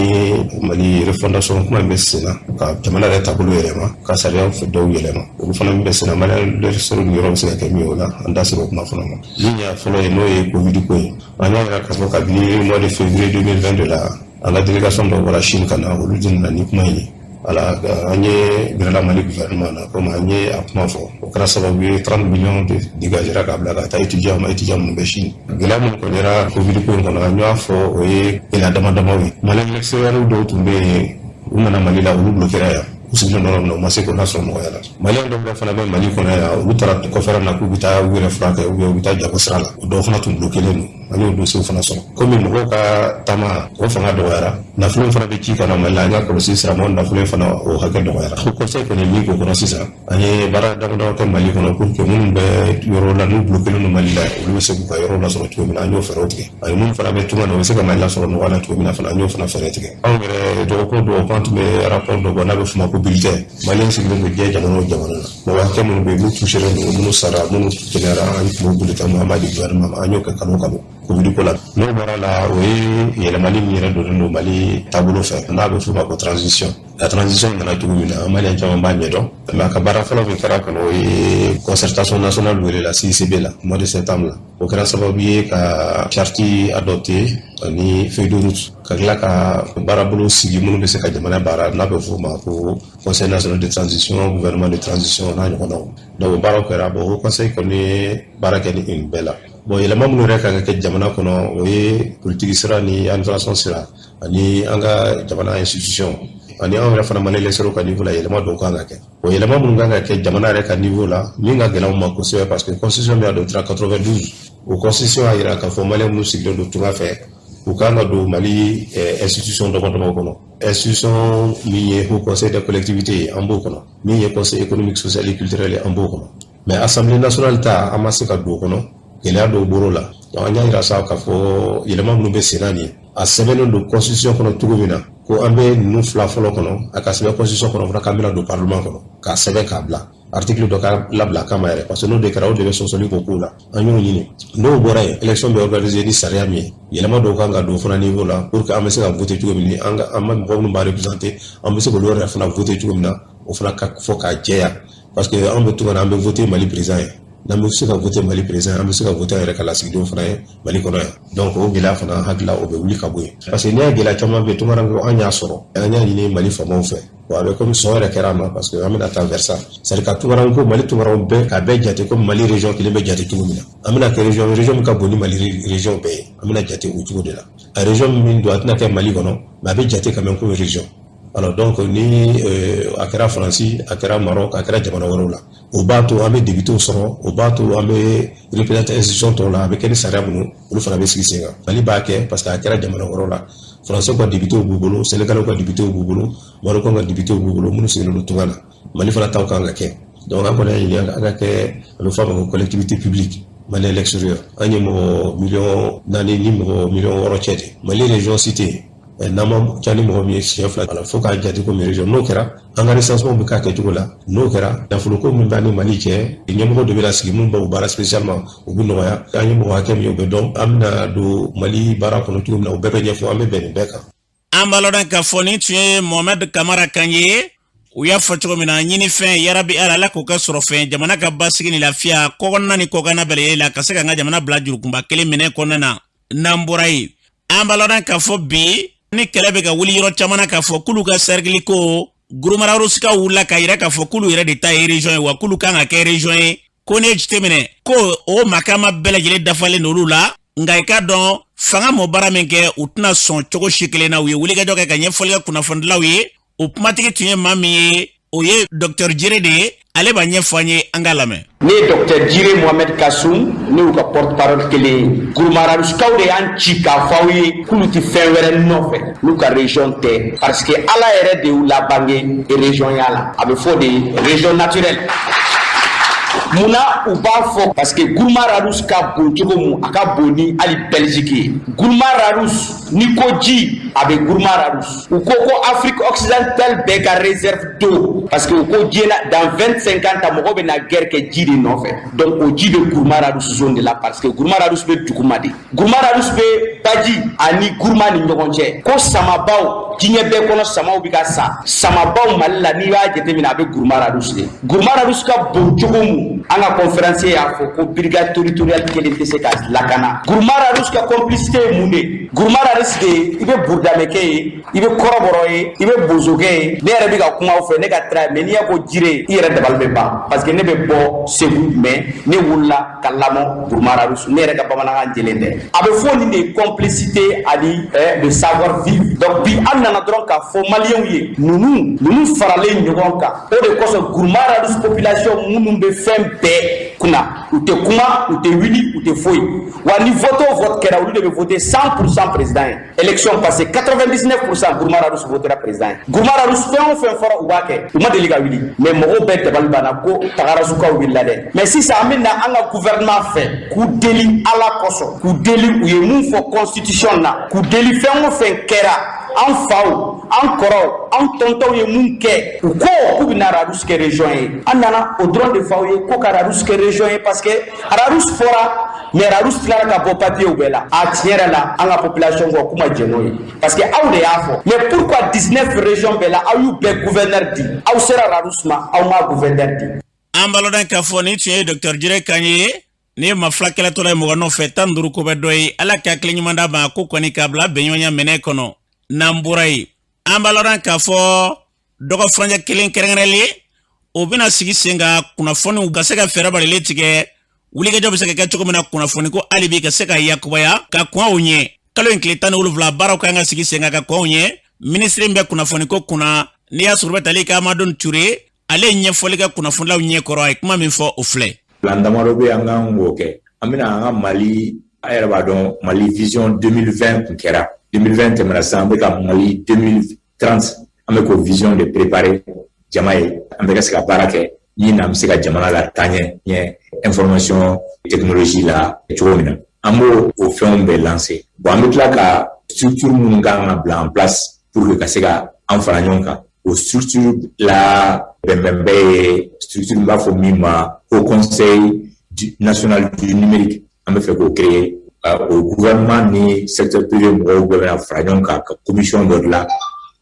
Mali refondation kuma min bɛ sen na ka jamana yɛrɛ taabolo yɛlɛma, ka sariya dɔw yɛlɛma, olu fana min bɛ sen na, Malien de l'extérieur yɔrɔ bɛ se ka kɛ min ye o la, an da sera o kuma fana ma. Min y'a fɔlɔ ye, n'o ye Covid ko ye, an y'a yira k'a fɔ kabini mois de février 2022 la, an ka délégation dɔw bɔra Chine ka na, olu de nana ni kuma in ye. Ala an ye gɛrɛla Mali gouvernement na, komi an ye a kuma fɔ, o kɛra sababu ye 30 millions de dégagera k'a bila ka taa étudiant ma, étudiant minnu bɛ Chine. Gɛlɛya minnu kɔni yera Covid ko in kɔnɔ, an y'a fɔ o ye gɛlɛya dama damaw ye. Malien l'extérieur dɔw tun bɛ yen, u nana Mali la, olu bloquera yan, u sigilen yɔrɔ min na, u ma se k'o lasɔrɔ nɔgɔya la. Malien dɔw yɛrɛ fana bɛ Mali kɔnɔ yan, olu taara kɔfɛla na k'u bɛ taa u yɛrɛ furakɛ, u bɛ taa jago sira la, o dɔw fana tun bloquelen don. An y'o dossier fana sɔrɔ. Komi mɔgɔw ka taama o fanga dɔgɔyara, nafolo fana bɛ ci ka na Mali la, an y'a kɔlɔsi sirama nafolo fana o hakɛ dɔgɔyara. Haut Conseil kɔni min k'o kɔnɔ sisan, an ye baara damadɔ kɛ Mali kɔnɔ pour que minnu bɛ yɔrɔ la n'u bloquélen don Mali la, olu bɛ se k'u ka yɔrɔ lasɔrɔ cogo min na, an y'o fɛɛrɛw tigɛ. Ani minnu fana bɛ tunga na, u bɛ se ka Mali lasɔrɔ nɔgɔya la cogo min na fana, an y'o fana fɛɛrɛ tigɛ. Anw yɛrɛ dɔgɔkun o dɔgɔkun an tun bɛ rapport dɔ bɔ n'a bɛ f'o ma ko bulletin. Maliyɛn sigilen don diɲɛ jamana o jamana na, mɔgɔ hakɛ minnu bɛ yen n'u touchélen don, minnu sara, minnu kɛnɛyara, an tun b'o bulletin bɔ, an b'a di gouvernement ma. An y'o kɛ kalo o kalo Covid ko la. N'o bɔra la, o ye yɛlɛmali min yɛrɛ donnen don Mali taabolo fɛ, n'a bɛ f'o ma ko transition. La transition nana cogo min na, Maliyɛn caman b'a ɲɛdɔn. Mais a ka baara fɔlɔ min kɛra kɔnɔ, o ye concertation nationale welela CICB la mois de septembre la. O kɛra sababu ye ka charte adopté ani feuille de route, ka tila ka baarabolo sigi minnu bɛ se ka jamana baara, n'a bɛ f'o ma ko Conseil national de transition, gouvernement de transition n'a ɲɔgɔnnaw. Donc o baaraw kɛra. Bon, o conseil kɔni ye baara kɛ ni nin bɛɛ la. Bon, yɛlɛma minnu yɛrɛ kan ka kɛ jamana kɔnɔ, o ye politique sira ni administration sira ani an ka jamana institution ani anw yɛrɛ fana Mali l'extérieur ka niveau la, yɛlɛma dɔw kan ka kɛ. O yɛlɛma minnu kan ka kɛ jamana yɛrɛ ka niveau la, min ka gɛlɛn anw ma kosɛbɛ, parce que constitution min adoptera 92, o constitution y'a jira k'a fɔ Maliyɛn minnu sigilen don tunga fɛ, u kan ka don Mali institution dama dama kɔnɔ. Institution min ye Haut Conseil des collectivités ye, an b'o kɔnɔ. Min ye Conseil économique, social et culturel ye, an b'o kɔnɔ. Mais Assemblée nationale ta, an ma se ka don o kɔnɔ, gɛlɛya dɔw bɔr'o la. Donc an y'a jira sa k'a fɔ yɛlɛma minnu bɛ sen na nin ye, a sɛbɛnnen don constitution kɔnɔ cogo min na ko an bɛ ninnu fila fɔlɔ kɔnɔ, a ka sɛbɛn constitution kɔnɔ fana k'an bɛna don parlement kɔnɔ, k'a sɛbɛn k'a bila article dɔ ka labila a kama yɛrɛ, parce que n'o de kɛra, o de bɛ sɔsɔli k'o kow la. An y'o ɲini. N'o bɔra yen, élection bɛ organiser ni sariya min ye, yɛlɛma dɔw kan ka don fana niveau la pour que an bɛ se ka voter cogo min, an ka an ma mɔgɔ minnu b'a représenter, an bɛ se k'olu yɛrɛ fana voter cogo min na, o fana ka fɔ k'a jɛya. Parce que anw bɛ to ka na, an bɛ voter Mali président ye. N'an bɛ se ka voter Mali président, an bɛ se ka voter an yɛrɛ ka lasigidenw fana ye Mali kɔnɔ yan. Donc o gɛlɛya fana, hakili la, o bɛ wuli ka bɔ yen, parce que n'i y'a gɛlɛya caman bɛ yen, tunkarankew an y'a sɔrɔ, an y'a ɲini Mali faamaw fɛ. Bon, a bɛ komi sɔn yɛrɛ kɛra a ma, parce que an bɛna taa vers ça, c'est à dire ka tunkaranko, Mali tunkaranw bɛɛ ka bɛɛ jate komi Mali région kelen bɛ jate cogo min na. An bɛna kɛ région, région min ka bon ni Mali région bɛɛ ye, an bɛna jate o cogo de la. A région min don, a tɛna kɛ Mali kɔnɔ, mais a bɛ jate quand même comme région. Alors donc ni a kɛra Faransi, a kɛra Maroc, a kɛra jamana wɛrɛw la, o b'a to an bɛ députés sɔrɔ, o b'a to an bɛ représentant institution tɔw la. A bɛ kɛ ni sariya minnu, olu fana bɛ sigi sen kan. Mali b'a kɛ parce que a kɛra jamana wɛrɛw la. Français ka députés b'u bolo, Sénégalais ka députés b'u bolo, Marocains ka députés b'u bolo, minnu sigilen don tunga na. Mali fana taw kan ka kɛ. Donc an kɔni y'a ɲini an ka kɛ, a bɛ fɔ a ma ko collectivité publique Mali à l'extérieur. An ye mɔgɔ miliyɔn 4 ni mɔgɔ miliyɔn 6 cɛ de. Mali région cité n'an ma ca ni mɔgɔ min ye siɲɛ 2 la, fo k'a jate komi région. N'o kɛra, an ka recensement bɛ k'a kɛcogo la. N'o kɛra, nafoloko min b'an ni Mali cɛ, ɲɛmɔgɔ dɔ bɛna sigi min b'o baara spécialement, o bɛ nɔgɔya. An ye mɔgɔ hakɛ min ye, o bɛ dɔn. An bɛna don Mali baara kɔnɔ cogo min na, o bɛɛ bɛ ɲɛfɔ. An bɛ bɛn nin bɛɛ kan. An b'a lɔn k'a fɔ nin tun ye Mohamed Kamara kan ye. U y'a fɔ cogo min na, ɲinifɛn yarabi ala ala k'o kɛ sɔrɔ fɛn jamana ka basigi ni lafiya kɔkɔnɔna ni kɔkanna bɛɛ lajɛlen la, ka se k'an ka jamana bila jurukunba kelen minɛ kɔnɔna na. N'an bɔra yen, an b'a lɔn k'a fɔ bi ni kɛlɛ bɛ ka wuli yɔrɔ caman na k'a fɔ k'olu ka cercle ko Gourma-Rharous wulila k'a yira k'a fɔ k'olu yɛrɛ de ta ye région ye, wa k'olu kan ka kɛ région ye, ko ne jateminɛ ko o makama bɛɛ lajɛlen dafalen n'olu la. Nka i k'a dɔn, fanga mɔ baara min kɛ, u tɛna sɔn cogo si kelen na. U ye wulikajɔ kɛ ka ɲɛfɔli kɛ kunnafonidilaw ye. O kumatigi tun ye maa min ye, o ye Docteur Jire de ye. Ale b'a ɲɛfɔ an ye, an k'a lamɛn. Ne ye Docteur Jire Mohamed Kassoum, ne y'u ka porte parole kelen ye. Gourma-Rharouskaw de y'an ci k'a fɔ aw ye k'olu tɛ fɛn wɛrɛ nɔfɛ n'u ka région tɛ, parce que Ala yɛrɛ de y'u labange région ya la. A bɛ fɔ de région naturelle. Munna u b'a fɔ? Parce que Gourma-Rharous ka bon cogo mun, a ka bon ni hali Belgique ye. Gourma-Rharous, ni ko ji, a bɛ Gourma-Rharous. U ko ko Afrique occidentale bɛɛ ka réserve d'eau, parce que u ko diɲɛ na, dans 25 ans, mɔgɔ bɛ na guerre kɛ ji de nɔfɛ. Donc o ji bɛ Gourma-Rharous zone de la, parce que Gourma-Rharous bɛ duguma de. Gourma-Rharous bɛ baji ani Gourma ni ɲɔgɔn cɛ. Ko samabaw, diɲɛ bɛɛ kɔnɔ, samaw bɛ ka sa, samabaw Mali la, n'i b'a jateminɛ, a bɛ Gourma-Rharous de. Gourma-Rharous ka bon cogo mun, an ka conférencier y'a fɔ ko brigade territoriale kelen tɛ se ka lakana. Gourma-Rharous ka complicité ye mun de? Gourma-Rharous de, i bɛ burudamɛkɛ ye, i bɛ kɔrɔbɔrɔ ye, i bɛ bozokɛ ye. Ne yɛrɛ bɛ ka kuma aw fɛ, ne ka tira, mais n'i y'a ko Jire, i yɛrɛ dabali bɛ ban, parce que ne bɛ bɔ Segu, mais ne wulila ka lamɔ Gourma-Rharous. Ne yɛrɛ ka bamanankan jɛlen tɛ. A bɛ fɔ nin de ye complicité ani le savoir vivre. Donc bi an nana dɔrɔn k'a fɔ Maliyɛnw ye, ninnu faralen ɲɔgɔn kan. O de kosɔn Gourma-Rharous population minnu bɛ fɛn bɛɛ kunna. U tɛ kuma, u tɛ wuli, u tɛ foyi. Wa ni vote o vote kɛra, olu de bɛ voter 100% président ye. Élection passée, 99% Gourma Rharous votera président ye. Gourma Rharous, fɛn o fɛn fɔra, u b'a kɛ. U ma deli ka wuli, mais mɔgɔw bɛɛ dabali banna ko Tagarasukaw wulila dɛ. Mais sisan, an bɛ na an ka gouvernement fɛ k'u deli Ala kosɔn, k'u deli, u ye mun fɔ constitution na, k'u deli, fɛn o fɛn kɛra, an faw, an kɔrɔw, an tɔntɔw ye mun kɛ, u ko k'u bɛna Rharous kɛ région ye. An nana o dɔrɔn de f'aw ye ko ka Rharous kɛ région ye, parce que Rharous fɔra, mais Rharous tilara ka bɔ papier bɛɛ la. A tiɲɛ yɛrɛ la, an ka population kɔ k'u ma jɛn n'o ye, parce que aw de y'a fɔ. Mais pourquoi 19 régions bɛɛ la, aw y'u bɛɛ gouverneur di, aw sera Rharous ma, aw ma gouverneur di? An b'a lɔn k'a fɔ nin tun ye Dr Jire kan ye. Ni ye maa fila kɛlɛtɔla ye mɔgɔ nɔfɛ, 15 ko bɛ dɔ ye. Ala ka hakili ɲuman d'a ma ko kɔni k'a bila bɛnɲɔgɔnya minɛ kɔnɔ. N'an bɔra yen, an b'a lɔn k'a fɔ dɔgɔ furancɛ kelen kɛrɛnkɛrɛnlen, o bɛna sigi sen kan kunnafoniw ka se ka fɛɛrɛ balilen tigɛ, wulikajɔ bɛ se ka kɛ cogo min na kunnafoni ko hali bi ka se ka yakubaya ka kɔn o ɲɛ. Kalo in tile 17, baaraw kan ka sigi sen kan ka kɔn o ɲɛ. Minisiri min bɛ kunnafoni ko kunna, n'i y'a sɔrɔ bɛ tali kɛ Amadou Ture, ale ye ɲɛfɔli kɛ kunnafonilaw ɲɛkɔrɔ. A ye kuma min fɔ, o filɛ. Plan damadɔ bɛ, an kan k'o kɛ. An bɛna an ka Mali, an yɛrɛ b'a dɔn, Mali vision 2020 kun kɛra. 2020 tɛmɛna, sisan an bɛ ka Mali 2030, an bɛ k'o vision de préparer jama ye. An bɛ ka se ka baara kɛ min na, an bɛ se ka jamana la taa ɲɛ information technologie la cogo min na, an b'o o fɛnw bɛɛ lancer. Bon, an bɛ tila ka structure minnu kan ka bila en place pour que ka se ka an fara ɲɔgɔn kan, o structure la bɛnbɛnbɛn ye structure n b'a fɔ min ma Haut Conseil national du numérique. An bɛ fɛ k'o créer. O gouvernement ni secteur privé mɔgɔw bɛɛ bɛna fara ɲɔgɔn kan ka commission dɔ dilan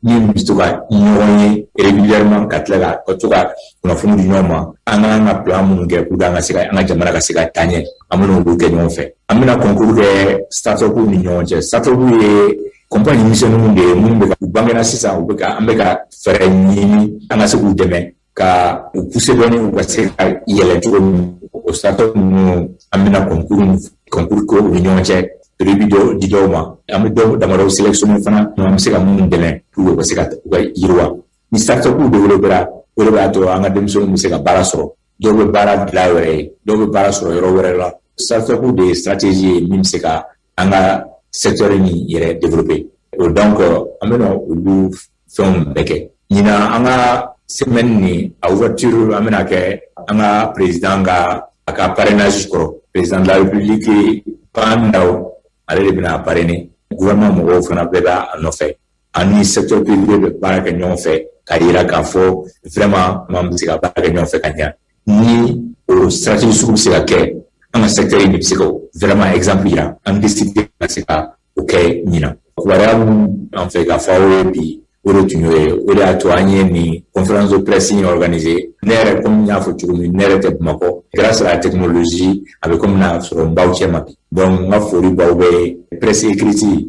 min bɛ to ka ɲɔgɔn ye régulièrement, ka tila ka to ka kunnafoni di ɲɔgɔn ma. An k'an ka plan minnu kɛ pour que an ka se ka an ka jamana ka se ka taa ɲɛ, an bɛna olu kɛ ɲɔgɔn fɛ. An bɛna concours kɛ start-up ni ɲɔgɔn cɛ. Start-up ye compagnie misɛnninw de ye minnu bɛ ka u bangena sisan, u bɛ ka an bɛ ka fɛɛrɛ ɲini an ka se k'u dɛmɛ ka u pousser dɔɔni, u ka se ka yɛlɛ cogo min. O start-up ninnu, an bɛna concours kɛ u ni ɲɔgɔn cɛ, prix bi dɔw di dɔw ma. An bɛ dɔw damadɔ sélectionner fana, an bɛ se ka minnu dɛmɛ pour que u ka se ka u ka yiriwa. Ni start-up développera, o de b'a to an ka denmisɛnninw bɛ se ka baara sɔrɔ. Dɔw bɛ baara bila yɛrɛ ye, dɔw bɛ baara sɔrɔ yɔrɔ wɛrɛ la. Start-up de ye stratégie ye min bɛ se ka an ka secteur nin yɛrɛ développer. O donc, an bɛna olu fɛnw bɛɛ kɛ ɲinan. An ka semaine nin, a ouverture, an bɛna kɛ an ka président ka a ka parrainage kɔrɔ. Président de la République Bah N'Daw, ale de bɛna parrainer. Gouvernement mɔgɔw fana bɛɛ b'a nɔfɛ. Ani secteur privé bɛ baara kɛ ɲɔgɔn fɛ k'a yira k'a fɔ vraiment an bɛ se ka baara kɛ ɲɔgɔn fɛ ka ɲa. Ni o stratégie sugu bɛ se ka kɛ, an ka secteur in de bɛ se ka vraiment exemple yira. An décidé ka se ka o kɛ ɲinan. Kibaruya min an fɛ ka fɔ aw ye bi, o de tun y'o ye. O de y'a to an ye nin conférence de presse in organiser. Ne yɛrɛ, komi n y'a fɔ cogo min, ne yɛrɛ tɛ Bamakɔ. Grâce à la technologie, a bɛ komi n'a sɔrɔ n b'aw cɛ ma bi. Donc n ka foli b'aw bɛɛ ye, presse écrite,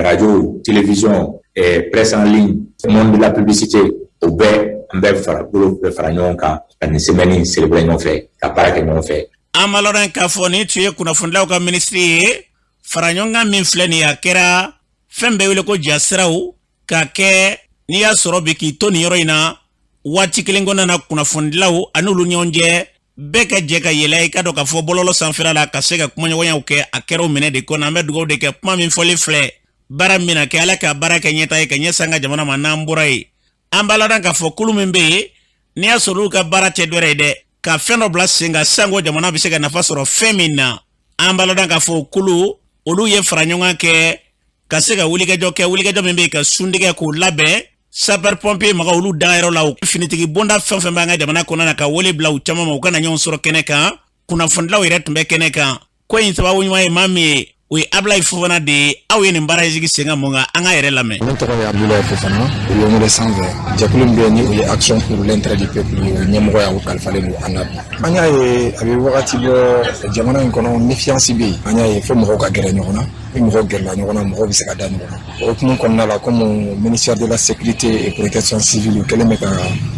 radio, télévision, presse en ligne, monde de la publicité, o bɛɛ, an bɛɛ fara bolo bɛɛ fara ɲɔgɔn kan ka nin semaine in célébrer ɲɔgɔn fɛ, ka baara kɛ ɲɔgɔn fɛ. An b'a lɔn k'a fɔ nin tun ye kunnafonidilaw ka minisiri ye. Fara ɲɔgɔn kan min filɛ nin ye, a kɛra fɛn bɛɛ wele ko jasiraw k'a kɛ. N'i y'a sɔrɔ bi k'i to nin yɔrɔ in na, waati kelen kɔnɔna na, kunnafonidilaw ani olu ɲɔgɔn cɛ bɛɛ ka jɛ ka yɛlɛ, i ka dɔn k'a fɔ bɔlɔlɔ sanfɛla la, ka se ka kumaɲɔgɔnyaw kɛ. A kɛra o minɛ de kɔnɔ. An bɛ dugawu de kɛ. Kuma min fɔli filɛ, baara min na kɛ, Ala ka baara kɛ ɲɛta ye ka ɲɛsin an ka jamana ma. N'an bɔra yen, an b'a ladɔn k'a fɔ kulu min bɛ yen, n'i y'a sɔrɔ olu ka baara tɛ dɔwɛrɛ ye dɛ, ka fɛn dɔ bila sen kan sanko jamana bɛ se ka nafa sɔrɔ fɛn min na. An b'a ladɔn k'a fɔ kulu olu ye fara ɲɔgɔn kɛ ka se ka wulikajɔ kɛ, wulikajɔ min bɛ yen ka suntigɛ k'o labɛn sapeur pompier maga olu dagayɔrɔ la, finitigi bonda fɛn fɛn b'an ka jamana kɔnɔ na, ka wele bila u caman ma u kana ɲɔgɔn sɔrɔ kɛnɛ kan. Kunnafonidilaw yɛrɛ tun bɛ kɛnɛ kan. Ko in sababu ɲuman ye maa min ye, o ye Abulayi Fofana de ye. Aw ye nin baara in sigi sen kan mun kan? An ka yɛrɛ lamɛn. Ne tɔgɔ ye Abudulayi Fofana. U ye wele sanfɛ jɛkulu min bɛ yen, ni o ye Action pour l'intérêt du peuple, o ɲɛmɔgɔya o kalifalen don an na bi. An y'a ye a bɛ wagati bɔ jamana in kɔnɔ, méfiance bɛ yen. An y'a ye fo mɔgɔw ka gɛrɛ ɲɔgɔn na. Ni mɔgɔw gɛrɛla ɲɔgɔn na, mɔgɔw bɛ se ka da ɲɔgɔn na. O hukumu kɔnɔna la, comme ministère de la Sécurité et Protection civile, u kɛlen bɛ ka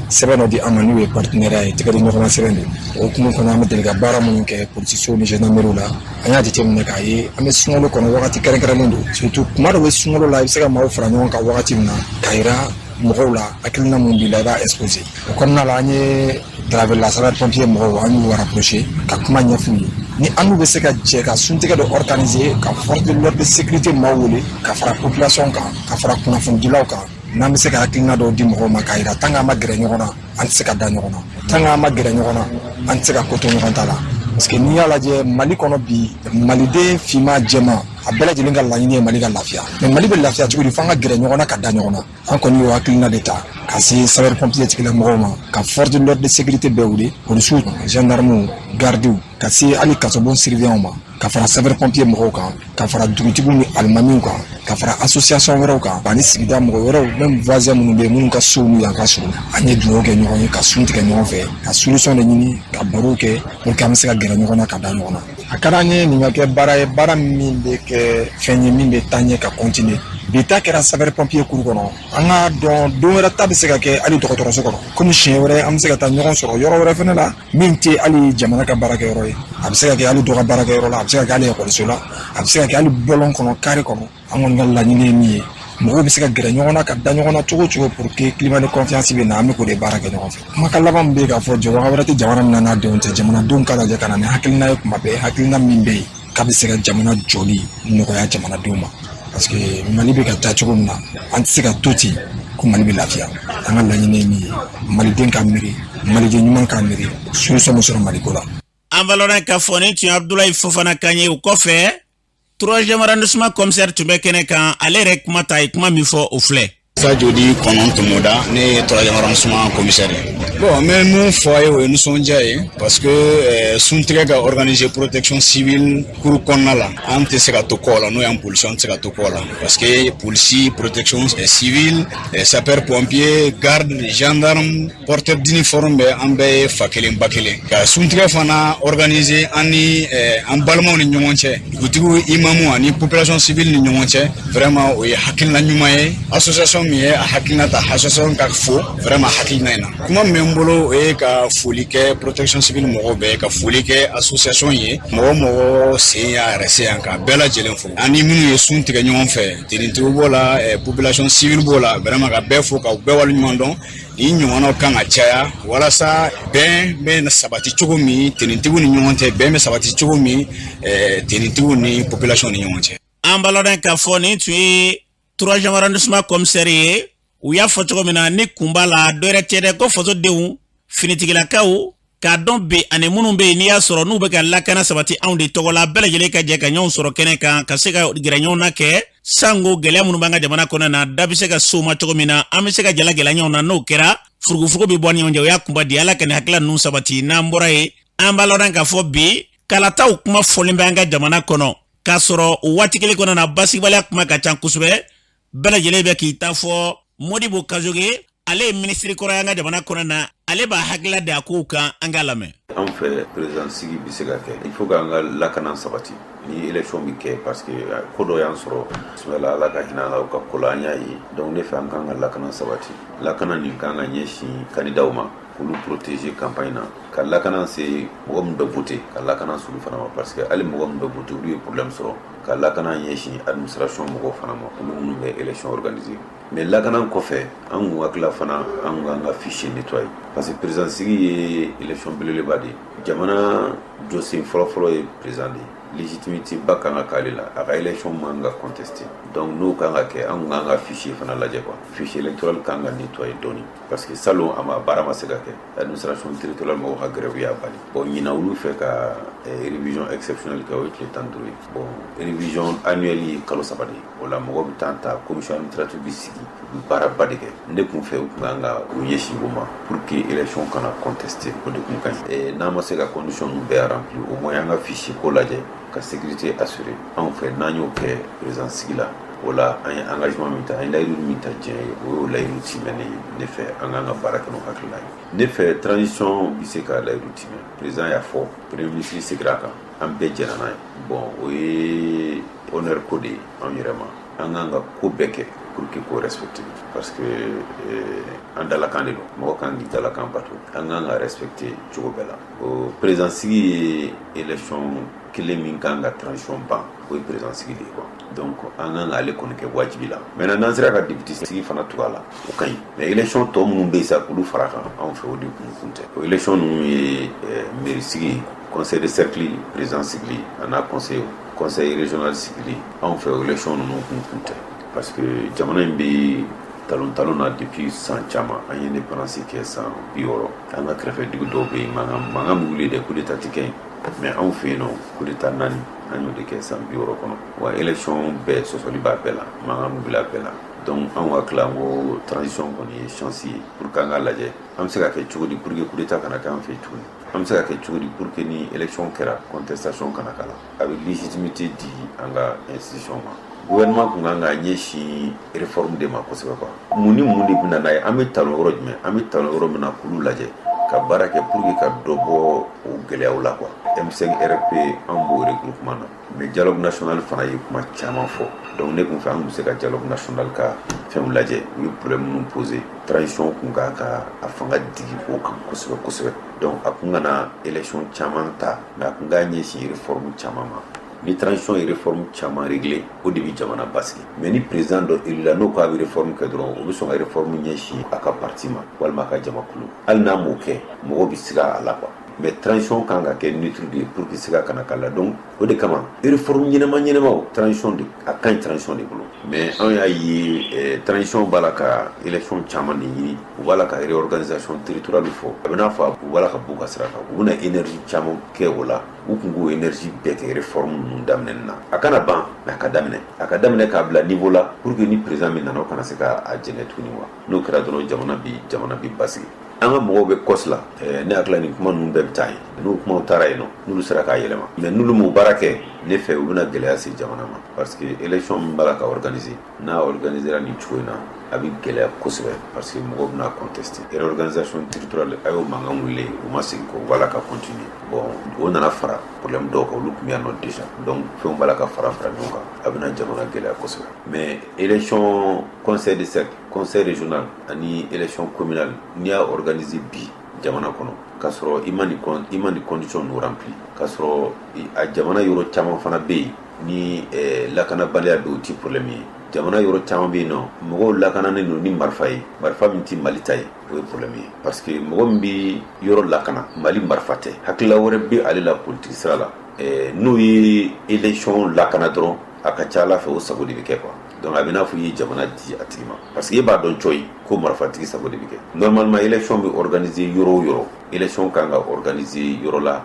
sɛbɛn dɔ di an ma, n'o ye partenariat ye, tɛgɛ di ɲɔgɔn ma sɛbɛn don. O hukumu kɔnɔ, an bɛ deli ka baara minnu kɛ polisisow ni gendarmerie la, an y'a jateminɛ k'a ye an bɛ sunkalo kɔnɔ, wagati kɛrɛnkɛrɛnnen don. Surtout kuma dɔ bɛ sunkalo la, i bɛ se ka maaw fara ɲɔgɔn kan wagati min na k'a yira mɔgɔw la hakilina mun b'i la, i b'a exposer. O kɔnɔna la, an ye Draveil la, sapeur pompier mɔgɔw, an y'u rapproché ka kuma ɲɛf'u ye ni an n'u bɛ se ka jɛ ka suntigɛ dɔ organiser, ka force de l'ordre de sécurité maaw wele, ka fara population kan, ka fara kunnafonidilaw kan, n'an bɛ se ka hakilina dɔw di mɔgɔw ma k'a yira, tant qu'an ma gɛrɛ ɲɔgɔn na, an tɛ se ka da ɲɔgɔn na, tant qu'an ma gɛrɛ ɲɔgɔn na, an tɛ se ka ko to ɲɔgɔn ta la. Parce que n'i y'a lajɛ Mali kɔnɔ bi, maliden finman, jɛman, a bɛɛ lajɛlen ka laɲini ye Mali ka lafiya. Mais Mali bɛ lafiya cogo di? F'an ka gɛrɛ ɲɔgɔn na ka da ɲɔgɔn na. An kɔni y'o hakilina de ta ka se sapeur pompier tigilamɔgɔw ma, ka force de l'ordre de sécurité bɛɛ wele, polisiw, gendarmew, gardiw, ka se hali kasobon surveillant ma, ka fara sapeur pompier mɔgɔw kan, ka fara dugutigiw ni alimamiw kan, ka fara association wɛrɛw kan ani sigida mɔgɔ wɛrɛw, même voisin minnu bɛ yen, minnu ka sow n'u yan ka surun. An ye dugawu kɛ ɲɔgɔn ye, ka sun tigɛ ɲɔgɔn fɛ, ka solution de ɲini, ka barow kɛ pour que an bɛ se ka gɛrɛ ɲɔgɔn na ka da ɲɔgɔn na. A ka d'an ye nin ka kɛ baara ye, baara min bɛ kɛ fɛn ye min bɛ taa ɲɛ ka continuer. Bi ta kɛra sapeur pompier kuru kɔnɔ, an k'a dɔn don wɛrɛ ta bɛ se ka kɛ hali dɔgɔtɔrɔso kɔnɔ, komi siɲɛ wɛrɛ an bɛ se ka taa ɲɔgɔn sɔrɔ yɔrɔ wɛrɛ fɛnɛ la min tɛ hali jamana ka baarakɛyɔrɔ ye. A bɛ se ka kɛ hali dɔ ka baarakɛyɔrɔ la, a bɛ se ka kɛ hali ekɔliso la, a bɛ se ka kɛ hali bɔlɔn kɔnɔ, kare kɔnɔ. An kɔni ka laɲini ye min ye, mɔgɔw bɛ se ka gɛrɛ ɲɔgɔn na ka da ɲɔgɔn na cogo o cogo pour que climat de confiance bɛ na, an bɛ k'o de baara kɛ ɲɔgɔn fɛ. Kumakan laban min bɛ yen k'a fɔ, jɔbaga wɛrɛ tɛ jamana min na n'a denw tɛ, jamanadenw ka lajɛ ka na ni hakilina ye kuma bɛɛ, hakilina min bɛ yen k'a bɛ se ka jamana jɔli nɔgɔya jamanadenw ma. Parce que Mali bɛ ka taa cogo min na, an tɛ se ka to ten ko Mali bɛ lafiya. An ka laɲini ye min ye, maliden ka miiri, maliden ɲuman ka miiri, solution bɛ sɔrɔ Maliko la. An balɔnna k'a fɔ nin tun ye Abudulayi Fofana kan ye. O kɔfɛ, troisième arrondissement commissaire tun bɛ kɛnɛ kan. Ale yɛrɛ kuma ta, a ye kuma min fɔ, o filɛ. Sadio Kɔnɔ Tomoda, ne ye troisième arrondissement commissaire ye. Bon, n bɛ mun fɔ a ye, o ye nisɔndiya ye, parce que suntigɛ ka organiser protection civile kuru kɔnɔna la, an tɛ se ka to kɔ la. N'o y'an polisi, an tɛ se ka to kɔ la, parce que polisi, protection civile, sapeur pompier, garde, gendarme, porteur d'uniforme bɛɛ, an bɛɛ ye fa kelen ba kelen. Ka suntigɛ fana organiser an ni an balimaw ni ɲɔgɔn cɛ, dugutigiw, imamu ani population civile ni ɲɔgɔn cɛ, vraiment o ye hakilina ɲuman ye. Association min ye a hakilina ta, association ka fo vraiment hakilina in na. Kuma min bɛ n bolo, o ye ka foli kɛ protection civile mɔgɔw bɛɛ, ka foli kɛ association ye, mɔgɔ mɔgɔ sen y'a yɛrɛ se yan, ka bɛɛ lajɛlen fo, ani minnu ye sun tigɛ ɲɔgɔn fɛ, tenitigiw b'o la, population civile b'o la, vraiment ka bɛɛ fo, ka bɛɛ waleɲuman dɔn. Nin ɲɔgɔnnaw kan ka caya walasa bɛn bɛ sabati cogo min tenitigiw ni ɲɔgɔn cɛ, bɛn bɛ sabati cogo min tenitigiw ni population ni ɲɔgɔn cɛ. An balɔnna k'a fɔ nin tun ye troisième arrondissement commissaire ye. U y'a fɔ cogo min na, ni kun b'a la, dɔ wɛrɛ tɛ dɛ, ko fasodenw, finitigilakaw k'a dɔn bi ani minnu bɛ yen, n'i y'a sɔrɔ n'u bɛ ka lakana sabati anw de tɔgɔ la, bɛɛ lajɛlen ka jɛ ka ɲɔgɔn sɔrɔ kɛnɛ kan, ka se ka gɛrɛ ɲɔgɔn na kɛ sango gɛlɛya minnu b'an ka jamana kɔnɔ na, da bɛ se ka s'o ma cogo min na, an bɛ se ka jala gɛlɛya ɲɔgɔn na. N'o kɛra, furugufurugu bɛ bɔ ni ɲɔgɔn cɛ. O y'a kunba di. Ala ka nin hakilila ninnu sabati. N'an bɔra yen, an b'a lɔn k'a fɔ bi kalataw kuma fɔlen bɛ an ka jamana kɔnɔ, k'a sɔrɔ o waati kelen kɔnɔ na, basigibaliya kuma ka ca kosɛbɛ, bɛɛ lajɛlen bɛ k'i ta fɔ. Modibo Kajoge, ale ye minisiri kɔrɔ y'an ka jamana kɔnɔ na, ale b'a hakilila da a kow kan. An k'a lamɛn. An fɛ, président sigi bɛ se ka kɛ, il faut k'an ka lakana sabati ni élection bɛ kɛ, parce que ko dɔ y'an sɔrɔ Sumala, Ala ka hinɛ la, u ka ko la, an y'a ye. Donc ne fɛ, an kan ka lakana sabati. Lakana nin kan ka ɲɛsin candidat ma, k'olu protéger campagne na, ka lakana se mɔgɔ min bɛ voter, ka lakana s'olu fana ma, parce que hali mɔgɔ min bɛ voter, olu ye problème sɔrɔ, ka lakana ɲɛsin administration mɔgɔw fana ma, olu minnu bɛ élection organiser. Mais lakana kɔfɛ, an kun hakilila fana, an k'an ka fichier nettoyer, parce que président sigi ye élection belebeleba de ye. Jamana jɔsen fɔlɔfɔlɔ ye président de ye, légitimité ba kan ka k'ale la, a ka élection man ka contester. Donc n'o kan ka kɛ, an kun k'an ka fichier fana lajɛ quoi. Fichier électoral kan ka nettoyer dɔɔni, parce que salon a ma baara ma se ka kɛ, administration territoriale mɔgɔw ka grève y'a bali. Bon, ɲinan olu fɛ ka révision exceptionnelle kɛ, o ye tile 15 ye. Bon, révision annuelle ye kalo 3 de ye. O la mɔgɔ bɛ temps ta, commission administrative bɛ sigi, u bɛ baaraba de kɛ. Ne kun fɛ, u kun kan ka u ɲɛsin o ma pour que élection kana contester, o de kun ka ɲi. N'an ma se ka condition ninnu bɛɛ remplir, au moins an ka fichier ko lajɛ, ka sécurité assurer. Anw fɛ, n'an y'o kɛ président sigi la, o la an ye engagement min ta, an ye layidu min ta diɲɛ ye, o y'o layidu timɛnen ye. Ne fɛ, an k'an ka baara kɛ n'o hakilina ye. Ne fɛ, transition bɛ se ka layidu timɛ. Président y'a fɔ, premier ministre seginna a kan, an bɛɛ jɛra n'a ye. Bon, o ye honneur ko de ye anw yɛrɛ ma. An k'an ka ko bɛɛ kɛ. pour que k'o respecter, parce que an dalakan de don, mɔgɔ kan k'i dalakan bato, an kan ka respecter cogo bɛɛ la. O président sigi ye élection kelen min kan ka transition ban, o ye président sigi de ye quoi. Donc an kan k'ale kɔni kɛ wajibi la. Maintenant, n'an sera ka député sigi fana tugu a la, o ka ɲi, mais élection tɔ minnu bɛ yen sa, k'olu fara kan, anw fɛ o de kun tɛ. O élection ninnu ye mairie sigi, conseil de cercle président sigili a n'a conseil, conseil régional sigili. Anw fɛ o élection ninnu kun tɛ, parce que jamana in bɛ talon talon na depuis san caman. An ye indépendance kɛ san 60. An ka kɛrɛfɛ dugu dɔw bɛ yen, mankan mankan bɛ wuli dɛ, coup d'état tɛ kɛ yen, mais anw fɛ yen nɔ, coup d'état naani an y'o de kɛ san 60 kɔnɔ. Wa élection bɛɛ, sɔsɔli b'a bɛɛ la, mankan bɛ wuli a bɛɛ la. Donc anw ka tila ko transition kɔni ye chance ye pour que an k'a lajɛ an bɛ se ka kɛ cogo di pour que coup d'état kana kɛ an fɛ yen tuguni, an bɛ se ka kɛ cogo di pour que ni élection kɛra, contestation kana k'a la. A bɛ légitimité di an ka institution ma. Gouvernement kun kan ka ɲɛsin réforme de ma kosɛbɛ quoi. Mun ni mun de bɛ na n'a ye? An bɛ talon yɔrɔ jumɛn? An bɛ talon yɔrɔ min na, k'olu lajɛ ka baara kɛ pour que ka dɔ bɔ o gɛlɛyaw la quoi. M5 RFP, an b'o regroupement na, mais dialogue national fana ye kuma caman fɔ. Donc ne kun fɛ an kun bɛ se ka dialogue national ka fɛnw lajɛ, u ye problème minnu posé, transition kun kan ka a fanga digi o kan kosɛbɛ kosɛbɛ. Donc a kun kana élection caman ta, mais a kun k'a ɲɛsin réforme caman ma. Ni transition ye réforme caman réglé, o de bɛ jamana basigi. Mais ni président dɔ élu la, n'o ko a bɛ réforme kɛ dɔrɔn, o bɛ sɔn ka réforme ɲɛsin a ka parti ma walima a ka jamakulu. Hali n'a m'o kɛ, mɔgɔw bɛ siga a la quoi. Mais transition kan ka kɛ neutre de ye pour que siga kana k'a la. Donc o de kama réforme ɲɛnama ɲɛnamaw, transition de a ka ɲi, transition de bolo. Mais anw y'a ye, transition b'a la ka élection caman de ɲini, u b'a la ka réorganisation territoriale fɔ. A bɛ n'a fɔ u b'a la ka b'u ka sira kan, u bɛna énergie caman kɛ o la. U kun k'o énergie bɛɛ kɛ réforme ninnu daminɛni na. A kana ban, mais a ka daminɛ, a ka daminɛ k'a bila niveau la pour que ni président min nana, o kana se ka a jɛngɛ tuguni wa. N'o kɛra dɔrɔn, jamana bi basigi. An ka mɔgɔw bɛ kɔsi la. Ne hakili la, nin kuma ninnu bɛɛ bɛ taa yen. N'u kumaw taara yen nɔ, n'olu sera k'a yɛlɛma, mais n'olu m'o baara kɛ, ne fɛ u bɛna gɛlɛya se jamana ma, parce que élection min b'a la ka organiser, n'a organisera nin cogo in na, a bɛ gɛlɛya kosɛbɛ, parce que mɔgɔw bɛna contester. Réorganisation territoriale, a y'o mankan wuli, u ma segin kɔ, u b'a la ka continuer. Bon, o nana fara problème dɔw kan, olu tun bɛ yan nɔ déjà. Donc fɛnw b'a la ka fara fara ɲɔgɔn kan, a bɛna jamana gɛlɛya kosɛbɛ. Mais élection conseil de cercle, conseil régional ani élection communale, n'i y'a organiser bi jamana kɔnɔ, k'a sɔrɔ i ma nin condition ninnu rempli, k'a sɔrɔ a jamana yɔrɔ caman fana bɛ yen ni lakanabaliya bɛ, o ti problème ye. Jamana yɔrɔ caman bɛ yen nɔ, mɔgɔw lakananen don ni marifa ye, marifa min ti Mali ta ye, o ye problème ye, parce que mɔgɔ min bɛ yɔrɔ lakana, Mali marifa tɛ, hakilila wɛrɛ bɛ ale la politique sira la. N'o ye élection lakana dɔrɔn, a ka ca ala fɛ o sago de bɛ kɛ quoi. Donc a bɛ n'a fɔ i ye jamana di a tigi ma, parce que e b'a dɔn cɔyi ko marifatigi sago de bɛ kɛ. Normalement, élection bɛ organiser yɔrɔ o yɔrɔ, élection kan ka organiser yɔrɔ la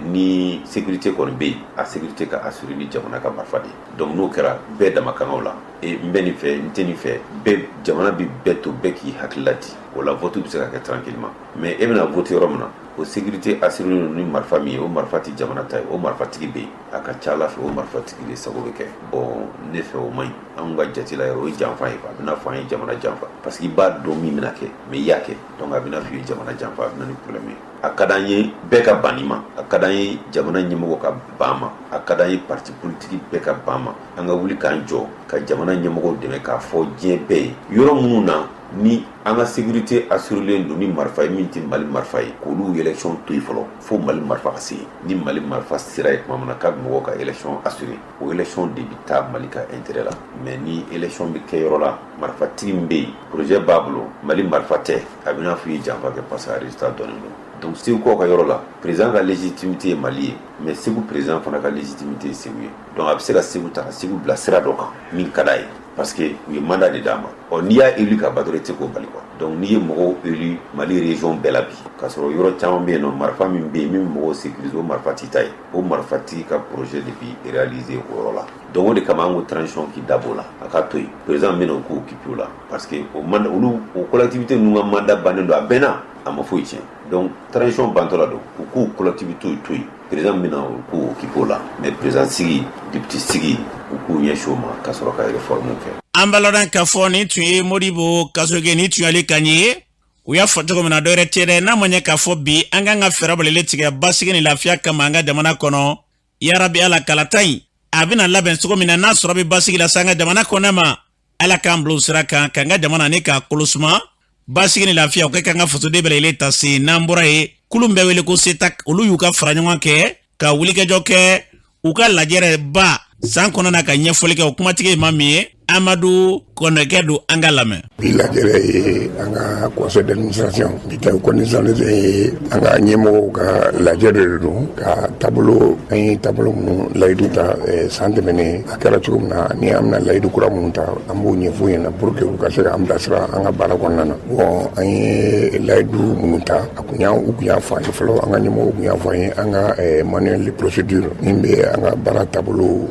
ni sécurité kɔni bɛ yen, a sécurité ka assurer ni jamana ka marifa de ye. Donc n'o kɛra, bɛɛ dama kan o la, e n bɛ nin fɛ, n tɛ nin fɛ, bɛɛ, jamana bɛ bɛɛ to bɛɛ k'i hakilila di o la, vote bɛ se ka kɛ tranquillement. Mais e bɛna voter yɔrɔ min na, o sécurité assuré ni marifa min ye, o marifa tɛ jamana ta ye, o marifatigi bɛ yen, a ka ca ala fɛ o marifatigi de sago bɛ kɛ. Bon, ne fɛ o man ɲi. Anw ka jate la yɛrɛ, o ye janfa ye quoi. A bɛna fɔ an ye jamana janfa, parce que i b'a dɔn min bɛna kɛ, mais i y'a kɛ. Donc a bɛna fɔ i ye jamana janfa, a bɛna ni problème ye. A ka d'an ye bɛɛ ka ban nin ma, a ka d'an ye jamana ɲɛmɔgɔ ka ban ma, a ka d'an ye parti politique bɛɛ ka ban ma. An ka wuli k'an jɔ ka jamana ɲɛmɔgɔw dɛmɛ k'a fɔ diɲɛ bɛɛ ye, yɔrɔ minnu na ni an ka sécurité assurélen don ni marifa ye min tɛ Mali marifa ye, k'olu élection to yen fɔlɔ fo Mali marifa ka se yen. Ni Mali marifa sera yen tuma min na k'a bɛ mɔgɔw ka élection assurer, o élection de bɛ taa Mali ka intérêt la. Mais ni élection bɛ kɛ yɔrɔ la, marifatigi min bɛ yen, projet b'a bolo, Mali marifa tɛ, a bɛ n'a fɔ i ye janfa kɛ, parce que a résultat dɔnnen don. Donc Segukaw ka yɔrɔ la, président ka légitimité ye Mali ye, mais Segu président fana ka légitimité ye Segu ye. Donc a bɛ se ka Segu ta ka Segu bila sira dɔ kan min ka d'a ye, parce que u ye mandat de d'a ma. Ɔ, n'i y'a élu ka ban dɔrɔn, i tɛ se k'o bali quoi. Donc n'i ye mɔgɔw élu Mali région bɛɛ la bi, k'a sɔrɔ yɔrɔ caman bɛ yen nɔ, marifa min bɛ yen min bɛ mɔgɔw sécuriser, o marifa t'i ta ye, o marifatigi ka projet de bi réaliser o yɔrɔ la. Donc o de kama an ko transition k'i dabɔ o la, a k'a to yen, président bɛna o k'o occuper o la, parce que o mandat, olu o collectivité ninnu ka mandat bannen don, a bɛnna, a ma foyi tiɲɛ. Donc transition bantɔ la don, u k'u collectivité to yen, président bɛna o k'o occuper o la. Mais président sigi, député sigi, u k'u ɲɛsin o ma ka sɔrɔ ka réforme kɛ. An b'a lɔn k'a fɔ nin tun ye Modibo Kasoge, nin tun y'ale kan ye. U y'a fɔ cogo min na, dɔwɛrɛ tɛ dɛ, n'a ma ɲɛ k'a fɔ bi an kan ka fɛɛrɛ balalen tigɛ basigi ni lafiya kama an ka jamana kɔnɔ. Yarabi Ala, kalata in a bɛna labɛn cogo min na, n'a sɔrɔ bɛ basigi la se an ka jamana kɔnɔ ma. Ala k'an bila o sira kan, k'an ka jamana ni k'a kolosuma, basigi ni lafiya o kɛ k'an ka fasoden bɛɛ lajɛlen ta se. N'an bɔra yen, kulu min bɛ wele ko CETAC, olu y'u ka fara ɲɔgɔn kɛ ka wulikajɔ kɛ u ka lajɛrɛ ba san kɔnɔna ka ɲɛfɔli kɛ. O kumatigi ye maa min ye, Amadu Kɔnɛkɛ don, an ka lamɛn. Bi lajɛrɛ ye an ka conseil d'administration, bi ta conseil ye an ka ɲɛmɔgɔw ka lajɛ de don ka taabolo, an ye taabolo minnu layidu ta san tɛmɛnen, a kɛra cogo min na, ni an bɛna layidu kura minnu ta, an b'o ɲɛfɔ ɲɛna pour que u ka se k'an bilasira an ka baara kɔnɔna na. Bon, an ye layidu minnu ta, a kun y'an u kun y'a fɔ an ye fɔlɔ, an ka ɲɛmɔgɔw kun y'a fɔ an ye, an ka manuel de procédure min bɛ an ka baara taabolo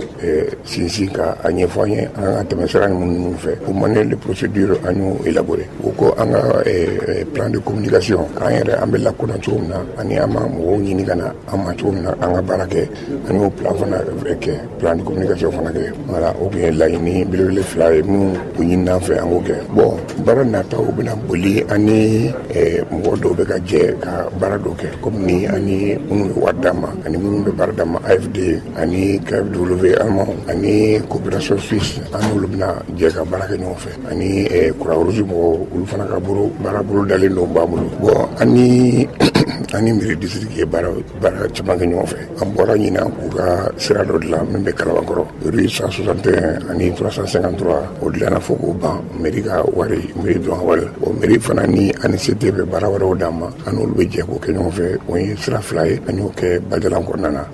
sinsin ka a ɲɛfɔ an ye, an ka tɛmɛ sira minnu fɛ, o manuel de procédure an y'o élaboré. O ko an ka plan de communication, k'an yɛrɛ an bɛ lakodɔn cogo min na, ani an ma mɔgɔw ɲini ka na an ma cogo min na an ka baara kɛ, an y'o plan fana kɛ, plan de communication fana kɛ. Voilà, o tun ye laɲini belebele fila ye minnu u ɲini an fɛ, an k'o kɛ. Bon, baara nataw bɛna boli an ni mɔgɔ dɔw bɛ ka jɛ ka baara dɔw kɛ, komi ni an ni minnu bɛ wari d'an ma ani minnu bɛ baara d'an ma, AFD ani KFW allemand ani coopération suisse, an n'olu bɛna jɛ ka baara kɛ ɲɔgɔn fɛ, ani Croix Rouge mɔgɔw, olu fana ka bolo baara bolo dalen don b'an bolo. Bon, ani ani mairie district ye baara baara caman kɛ ɲɔgɔn fɛ. An bɔra ɲinan k'u ka sira dɔ dilan min bɛ Kalabankɔrɔ, rue 161 ani 353, o dilanna fo k'o ban, mairie ka wari, mairie dɔrɔn ka wari. O mairie fana ni ANCT bɛ baara wɛrɛw d'an ma, an n'olu bɛ jɛ k'o kɛ ɲɔgɔn fɛ. O ye sira fila ye, an y'o kɛ Badialan kɔnɔna na,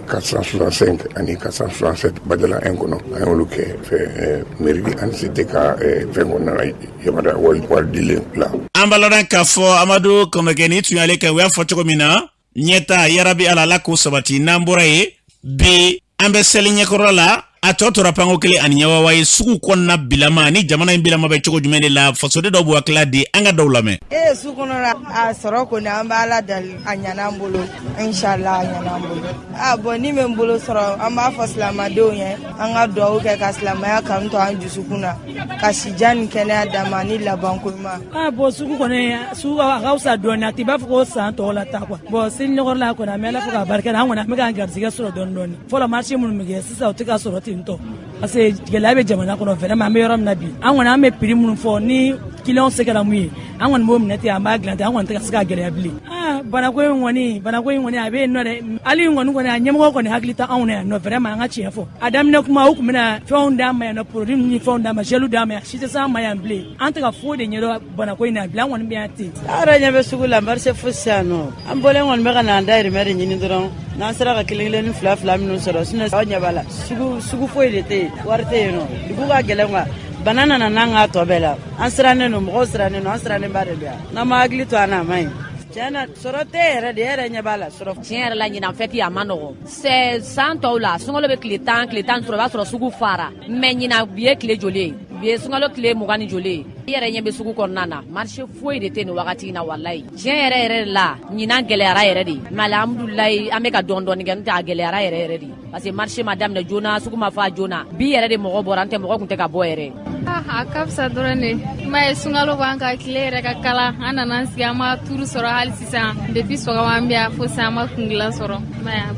465 ani 467 Badialan 1 kɔnɔ, an y'olu kɛ fɛ mairie ni ANCT ka fɛn kɔnɔna na, yamaruya wari dilen la. An b'a lɔn k'a fɔ Amadu Kɔnɔkɛ ni tun y'ale kɛ, u y'a fɔ cogo min na, ɲɛta yarabi Ala, Ala k'o sabati. N'an bɔra yen, bi an bɛ seli ɲɛkɔrɔ la, a tɔ tora panko kelen ani ɲɛwawa ye. Sugu kɔnɔna bilama ni jamana in bilama bɛ cogo jumɛn de la? Fasoden dɔw b'u hakilila di, an ka dɔw lamɛn. Ee, su kɔnɔ a sɔrɔ kɔni, an bɛ Ala dali, a ɲana an bolo, inshallah, a ɲana an bolo. A bɔn, ni bɛ n bolo sɔrɔ, an b'a fɔ silamadenw ye, an ka dugawu kɛ ka silamɛya kanu to an dusukun na, ka sijan ni kɛnɛya d'an ma ni labanko ɲuman. A bɔn, sugu kɔni, sugu a ka fisa dɔɔnin, a t'i b'a fɔ ko san tɔw la ta quoi. Bɔn, seli ɲɔgɔn la kɔni, an bɛ Ala fo k'a barika da, an kɔni an bɛ k'an garijɛgɛ sɔrɔ dɔɔnin dɔɔnin. Fɔlɔ marché minnu bɛ kɛ, sisan o tɛ ka sɔrɔ ten tɔ, parce que gɛlɛya bɛ jamana kɔnɔ. Vraiment, an bɛ yɔrɔ min na bi, an kɔni an bɛ prix minnu fɔ, ni client se kɛra mun ye, an kɔni b'o minɛ ten, an b'a dilan ten, an kɔni tɛ ka se ka gɛlɛya bilen. Aa, banako in kɔni a bɛ yen nɔ dɛ. Hali kɔni a ɲɛmɔgɔ kɔni hakili tɛ anw na yan nɔ. Vraiment, an ka tiɲɛ fɔ, a daminɛ kuma, u tun bɛna fɛnw d'an ma yan nɔ, produit ninnu ni fɛnw d'an ma, gel d'an ma yan, si tɛ se an ma yan bilen. An tɛ ka foyi de ɲɛdɔn banako in na bilen, an kɔni bɛ yan ten. An yɛrɛ ɲɛ bɛ sugu la, marché fosi yan nɔ. An bɔlen kɔni bɛ ka na an dahirimɛ de ɲini dɔrɔn, n'an sera ka kelen kelen ni fila fila minnu sɔrɔ. Sinon aw ɲɛ b'a la, sugu foyi de tɛ yen, wari tɛ yen nɔ, dugu ka gɛlɛn quoi. Bana nana n'an ka tɔ bɛɛ la, an sirannen don, mɔgɔw sirannen don, an sirannen ba de don yan. N'an ma hakili to an na, a ma ɲi. Tiɲɛ na, sɔrɔ tɛ yɛrɛ de, e yɛrɛ ɲɛ b'a la sɔrɔ. Tiɲɛ yɛrɛ la, ɲinan fɛti a ma nɔgɔ. Sɛ san tɔw la, sunkalo bɛ tile 10, tile 10 sɔrɔ, i b'a sɔrɔ sugu fara, mais ɲinan, bi ye tile joli ye? Bi ye sunkalo tile 20 ni joli ye? I yɛrɛ ɲɛ bɛ sugu kɔnɔna na, marché foyi de tɛ nin wagati in na. Walayi, tiɲɛ yɛrɛ yɛrɛ de la, ɲinan gɛlɛyara yɛrɛ de, mais alhamdulilayi, an bɛ ka dɔɔni dɔɔni kɛ, n'o tɛ a gɛlɛyara yɛrɛ yɛrɛ de, parce que marché ma daminɛ joona, sugu ma fa joona. Bi yɛrɛ de mɔgɔ bɔra, n tɛ mɔgɔ kun tɛ ka bɔ yɛrɛ. A ka fisa dɔrɔn de. I m'a ye, sunkalo b'an ka tile yɛrɛ ka kala, an nana an sigi, an ma turu sɔrɔ hali sisan. Depuis sɔgɔma an bɛ yan, fo sisan an ma kungilan sɔrɔ.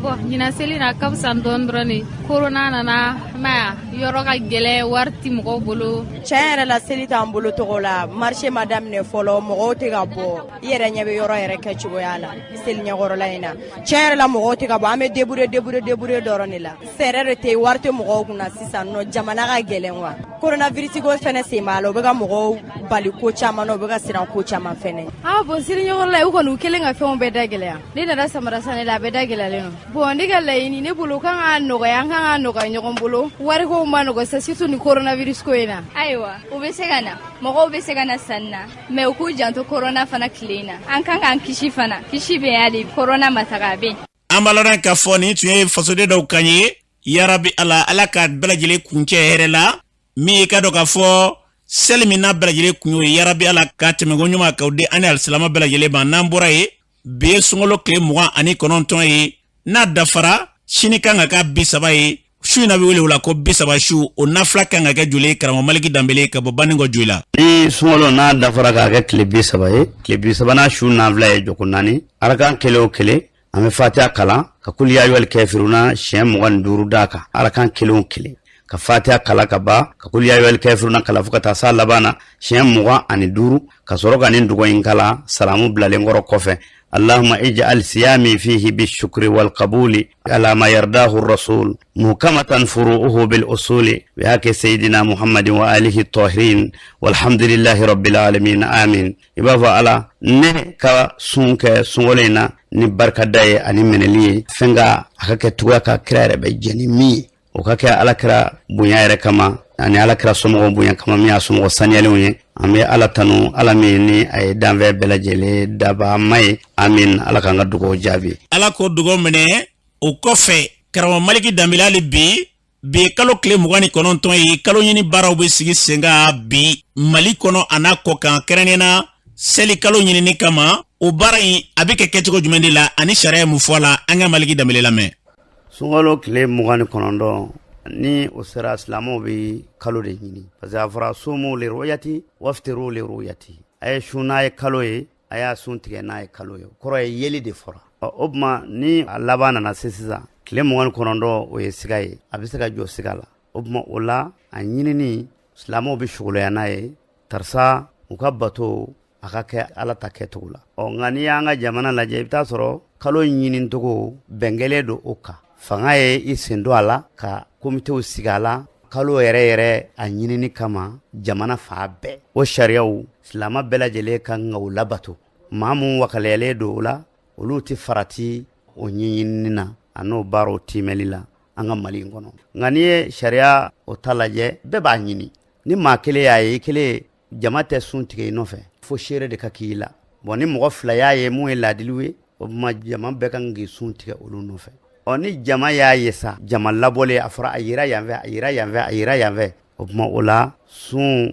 Bɔn, ɲinan seli na, a ka fisa dɔɔni dɔrɔn de. Korona nana, i m'a ye, yɔrɔ ka gɛlɛn, wari ti mɔgɔw bolo. Tiɲɛ yɛrɛ la, seli t'an bolo togo la, marché ma daminɛ fɔlɔ, mɔgɔw tɛ ka bɔ. I yɛrɛ ɲɛ bɛ yɔrɔ yɛrɛ kɛ cogoya la seli ɲɛkɔrɔla in na. Tiɲɛ yɛrɛ la, mɔgɔw tɛ ka bɔ, an bɛ débrouiller débrouiller débrouiller dɔrɔn de la. Fɛɛrɛ de tɛ yen, wari tɛ mɔgɔw kunna sisan nɔ, jamana ka gɛlɛn wa. Coronavirus ko fɛnɛ sen b'a la, o bɛ ka mɔgɔw bali ko caman na, o bɛ ka siran ko caman fɛnɛ. Ah bon, seli ɲɛkɔrɔla, u kɔni u kɛlen ka fɛnw bɛɛ da gɛlɛya. Ne nana samara san ne la, a bɛɛ da gɛlɛyalen don. Bon, ne ka laɲini, ne bolo, kan ka nɔgɔya, an kan ka nɔgɔya ɲɔgɔn bolo. Warikow ma nɔgɔ sa, surtout ni coronavirus ko in na. Ayiwa, u bɛ se ka na, mɔgɔw bɛ se ka na sanni na, mais u k'u janto corona fana tile in na. An kan k'an kisi fana, kisi bɛ hali corona ma taga, a bɛ yen. An b'a lɔn k'a fɔ nin tun ye fasoden dɔw kan ye. Yarabi Ala, Ala ka bɛɛ lajɛlen kuncɛ hɛrɛ la. Min ye ka dɔn k'a fɔ seli min n'a bɛɛ lajɛlen kun y'o ye, yarabi Ala ka tɛmɛko ɲuman k'o di an ni alisilama bɛɛ lajɛlen ma. N'an bɔra yen, bi ye sunkalo tile 29 ye, n'a dafara sini kan ka kɛ 30 ye. Su in na bɛ wele o la ko 30 su, o nafila kan ka kɛ joli ye? Karamɔgɔ Maliki Danbele ka bɔ Banikɔ Joyila. Ni sunkalo n'a dafara k'a kɛ tile 30 ye, tile 30nan su nafila ye jɔko naani, arakan kelen o kelen an bɛ Fatiha kalan ka kuli ya ayyuhal kafiruna siɲɛ 25 d'a kan, arakan kelen o kelen. Ka fatiha kalan ka ban, ka kul ya ayyuhal kafiruna kalan fo ka taa s'a laban na siɲɛ 25, ka sɔrɔ ka nin dugawu in kalan salamu bilalen kɔrɔ kɔfɛ: اللهم اجعل صيامي فيه بالشكر والقبول على ما يرضاه الرسول، محكمة فروعه بالأصول، بحق سيدنا محمد وآله الطاهرين، والحمد لله رب العالمين، آمين. I b'a fɔ Ala, ne ka sun kɛ sunkalo in na ni barikada ye ani minɛli ye, fɛn ka a ka kɛ cogoya ka kira yɛrɛ bɛ jɛn ni min ye, o ka kɛ Ala kira bonya yɛrɛ kama ani Ala kira somɔgɔw bonya kama, min y'a somɔgɔ saniyalenw ye. An bɛ Ala tanu, Ala min ni a ye danfɛn bɛɛ lajɛlen dabaa ma ye. Amin. Ala k'an ka dugawu jaabi. Ala k'o dugawu minɛ. O kɔfɛ, karamɔgɔ Maliki Danbele, hali bi, bi ye kalo tile 29 ye. Kalo ɲini baaraw bɛ sigi sen kan bi Mali kɔnɔ a n'a kɔ kan, kɛrɛnkɛrɛnnenya seli kalo ɲinini kama. O baara in a bɛ kɛ kɛcogo jumɛn de la ani sariya ye mun fɔ a la? An ka Maliki Danbele lamɛn. Sunkalo tile 29, ni o sera, silamɛw bɛ kalo de ɲini, parce que a fɔra: صوموا لرؤيته وأفطروا لرؤيته. A ye sun n'a ye kalo ye, a y'a sun tigɛ n'a ye kalo ye. O kɔrɔ ye yeli de fɔra. O tuma ni a laban nana se sisan, tile 29, o ye siga ye, a bɛ se ka jɔ siga la. O tuma o la, a ɲinini, silamɛw bɛ sugoloya n'a ye tarisa u ka bato a ka kɛ Ala ta kɛcogo la. Ɔ nka n'i y'an ka jamana lajɛ, i bɛ taa sɔrɔ kalo ɲinicogo bɛn kɛlen don o kan. Fanga ye i sen don a la ka komitew sigi a la kalo yɛrɛ yɛrɛ a ɲinini kama jamana fan bɛɛ. O sariyaw, silamɛ bɛɛ lajɛlen ka kan ka o labato. Maa mun wakaliyalen don o la, olu tɛ farati o ɲɛɲinini na a n'o baaraw timɛli la an ka Mali in kɔnɔ. Nka n'i ye sariya o ta lajɛ, bɛɛ b'a ɲini. Ni maa kelen y'a ye, i kelen, jama tɛ sun tigɛ i nɔfɛ, fo seere de ka k'i la. Bɔn, ni mɔgɔ fila y'a ye mun ye laadiliw ye, o tuma jama bɛɛ kan k'i sun tigɛ olu nɔfɛ. Ɔ ni jama y'a ye sa, jama labɔlen, a fɔra a yira yan fɛ, a yira yan fɛ, a yira yan fɛ, o tuma o la sun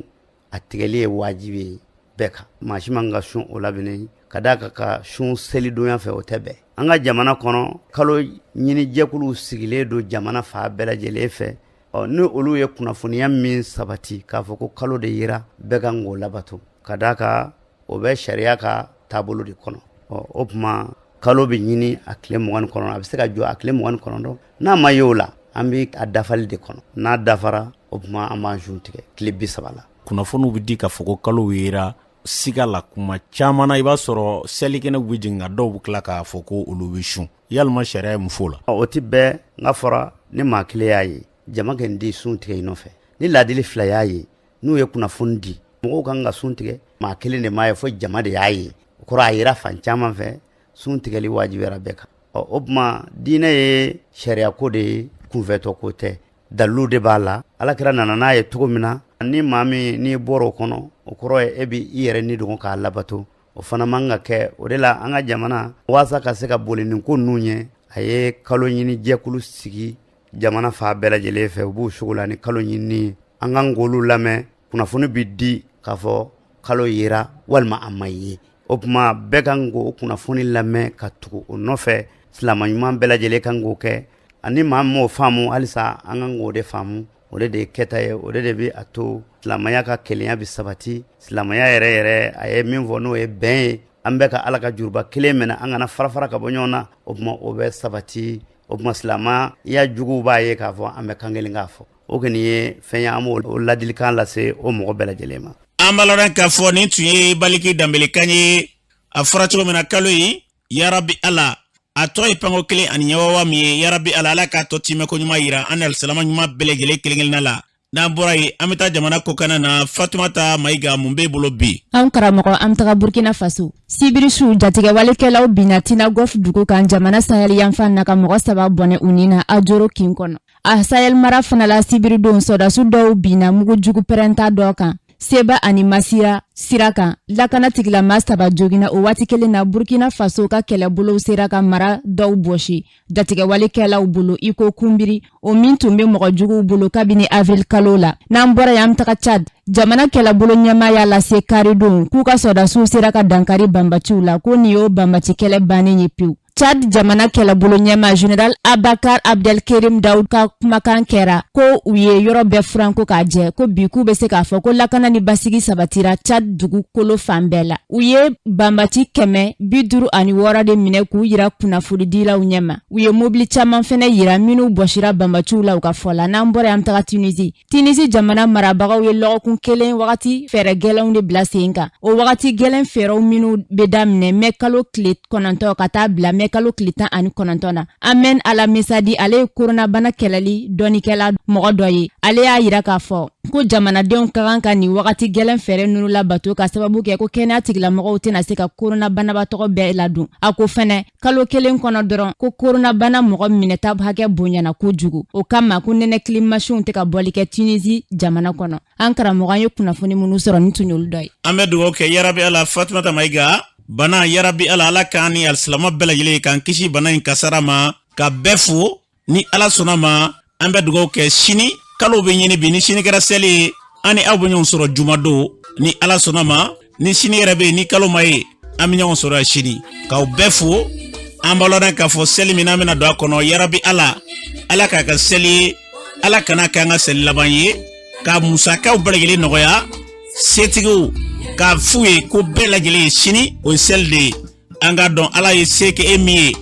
a tigɛli ye wajibi ye bɛɛ kan. Maa si man ka sun o labɛnnen ka d'a kan ka sun selidonya fɛ, o tɛ bɛn. An ka jamana kɔnɔ, kalo ɲinijɛkuluw sigilen don jamana fan bɛɛ lajɛlen fɛ. Ɔ ni olu ye kunnafoniya min sabati k'a fɔ ko kalo de yira, bɛɛ kan k'o labato, ka d'a kan o bɛ sariya ka taabolo de kɔnɔ. Ɔ o tuma kalo bɛ ɲini a tile 29, a bɛ se ka jɔ a tile 29. N'a ma ye o la, an bɛ a dafali de kɔnɔ. N'a dafara, o tuma an b'an sun tigɛ tile 30 la. Kunnafoniw bɛ di k'a fɔ ko kalo yera siga la kuma caman na, i b'a sɔrɔ selikɛnɛw bɛ jigin, nka dɔw bɛ tila k'a fɔ ko olu bɛ sun. Yalima sariya ye mun fɔ o la? O tɛ bɛn. N ka fɔra ni maa kelen y'a ye, jama kɛ di sun tigɛ i nɔfɛ. Ni laadili fila y'a ye, n'u ye kunnafoni di, mɔgɔw kan ka sun tigɛ. Maa kelen de m'a ye, fo jama de y'a ye, o kɔrɔ a yera fan caman fɛ, sun tigɛli wajibiyara bɛɛ kan. Ɔ o tuma diinɛ ye sariyako de ye, kunfɛtɔ ko tɛ, dalilu de b'a la. Alakira nana n'a ye cogo min na, ni maa min n'i bɔra o kɔnɔ, o kɔrɔ ye e bɛ i yɛrɛ ni dogo k'a labato, o fana man ka kɛ. O de la an ka jamana, waasa ka se ka boli nin ko ninnu ɲɛ, a ye kalo ɲini jɛkulu sigi jamana fan bɛɛ lajɛlen fɛ. U b'u sugu la ni kalo ɲinini ye. An kan k'olu lamɛn. Kunnafoni bɛ di k'a fɔ kalo yera walima a ma ye, o tuma bɛɛ kan k'o kunnafoni lamɛn ka tugu o nɔfɛ. Silamɛ ɲuman bɛɛ lajɛlen kan k'o kɛ. Ani maa min m'o faamu halisa, an kan k'o de faamu. O de ye kɛta ye, o de bɛ a to silamɛya ka kelenya bɛ sabati. Silamɛya yɛrɛ yɛrɛ, a ye min fɔ, n'o ye bɛn ye, an bɛ ka Ala ka juruba kelen minɛ, an kana fara fara ka bɔ ɲɔgɔn na, o tuma o bɛ sabati. O tuma silamɛya juguw b'a ye k'a fɔ an bɛ kan kelen k'a fɔ. O kɔni ye fɛn ye, an b'o ladilikan lase o mɔgɔ bɛɛ lajɛlen ma. An b'a lɔn k'a fɔ nin tun ye Baliki Danbele kan ye. A fɔra cogo min na, kalo in, yarabi Ala, a tɔ ye panko kelen ani ɲɛwawa min ye. Yarabi Ala, Ala k'a tɔ timɛ ko ɲuman yira an ni alisilama ɲuman bɛɛ lajɛlen kelen kelenna la. N'an bɔra yen, an bɛ taa jamana kɔkanna na. Fatumata Mayiga, mun b'e bolo bi? Anw karamɔgɔ, an bɛ taga Burkina Faso. Sibiri su, jatigɛwalekɛlaw binna Tinagof dugu kan jamana sahɛli yanfan na, ka mɔgɔ saba bɔnɛ u ni na Ajoro kin kɔnɔ. A Sahel mara fana la, sibiridon, sɔrɔdasi dɔw binna mugujugu pɛrɛnta dɔ kan Seba ani Masira sira kan. Lakana tigilama saba jogina. O waati kelen na, Burkina Faso ka kɛlɛbolow sera ka mara dɔw bɔsi jatigɛwalekɛlaw bolo i ko Kunbiri, o min tun bɛ mɔgɔ juguw bolo kabini avril kalo la. N'an bɔra yen, an bɛ taga Chad. Jamana kɛlɛbolo ɲɛmaa y'a lase karidon k'u ka sɔrɔdasiw sera ka dankari banbaciw la, ko nin y'o banbaci kɛlɛ bannen ye pewu. Tchad jamana kɛlɛbolo ɲɛmaa Général Abakar Abdelkerim Daoud ka kumakan kɛra ko u ye yɔrɔ bɛɛ furan ko k'a jɛ, ko bi k'u bɛ se k'a fɔ ko lakana ni basigi sabatira Tchad dugukolo fan bɛɛ la. U ye banbaci 556 de minɛ k'u yira kunnafonidilaw ɲɛma. U ye mobili caman fɛnɛ yira minnu bɔsira banbaciw la u ka fɔ la. N'an bɔra yen, an bɛ taga Tunisie. Tunisi jamana marabagaw ye lɔgɔkun kelen wagati fɛɛrɛ gɛlɛnw de bila sen kan. O wagati gɛlɛn fɛɛrɛw minnu bɛ daminɛ mɛ kalo tile 9 ka taa bila mɛ kalo tile 19 na. Amen Ala Mesadi, ale ye koronabana kɛlɛli dɔnnikɛla mɔgɔ dɔ ye. Ale y'a yira k'a fɔ ko jamanadenw ka kan ka nin wagati gɛlɛn fɛɛrɛ ninnu labato ka sababu kɛ ko kɛnɛya tigilamɔgɔw tɛna se ka korona banabaatɔ bɛɛ ladon. A ko fɛnɛ kalo kelen kɔnɔ dɔrɔn ko koronabana mɔgɔ minɛta hakɛ bonyana kojugu. O kama ko nɛnɛkili masinw tɛ ka bɔli kɛ Tunisi jamana kɔnɔ. An karamɔgɔ, an ye kunnafoni minnu sɔrɔ nin tun y'olu dɔ ye. An bɛ dugawu kɛ yarabi Ala. Fatumata Mayiga, bana, yarabi Ala, Ala k'an ni alisilama bɛɛ lajɛlen k'an kisi bana in kasara ma, ka bɛɛ fo. Ni Ala sɔnna ma, an bɛ dugawu kɛ. Sini kalo bɛ ɲini bi, ni sini kɛra seli ye, an ni aw bɛ ɲɔgɔn sɔrɔ jumadon ni Ala sɔnna ma. Ni sini yɛrɛ bɛ yen, ni kalo ma ye, an bɛ ɲɔgɔn sɔrɔ yan sini. K'aw bɛɛ fo. An b'a lɔn k'a fɔ seli min n'an bɛna don a kɔnɔ, yarabi Ala, Ala k'a kɛ seli ye, Ala kana k'an ka seli laban ye, ka musakaw bɛɛ lajɛlen nɔgɔya setigiw, k'a f'u ye ko bɛɛ lajɛlen ye sini o ye seli de ye. An k'a dɔn Ala ye se kɛ e min ye,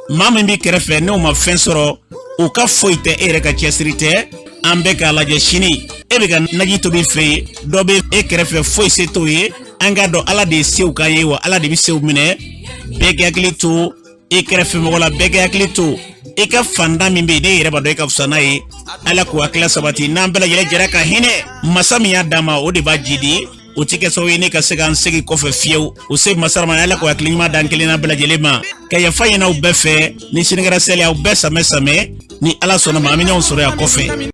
maa min b'i kɛrɛfɛ n'o ma fɛn sɔrɔ, o ka foyi tɛ, e yɛrɛ ka cɛsiri tɛ. An bɛ k'a lajɛ sini, e bɛ ka naji tobi fɛ yen, dɔ bɛ e kɛrɛfɛ, foyi se t'o ye. An k'a dɔn Ala de ye sew k'an ye, wa Ala de bɛ sew minɛ. Bɛɛ k'i hakili to i kɛrɛfɛ mɔgɔ la, bɛɛ k'i hakili to i ka fantan min bɛ yen, n'e yɛrɛ b'a dɔn e ka fisa n'a ye. Ala k'o hakilila sabati. N'an bɛɛ lajɛlen jɛra ka hinɛ masa min y'a d'an ma, o de b'a jidi, o ti kɛ sababu ye ne ka se k'an segin kɔfɛ fiyewu. O se masara ma. Ala k'o hakili ɲuman d'an kelenna bɛɛ lajɛlen ma, ka yafa ɲini aw bɛɛ fɛ. Ni sini kɛra seli, aw bɛɛ samɛ samɛ. Ni Ala sɔnna ma, an bɛ ɲɔgɔn sɔrɔ yan kɔfɛ.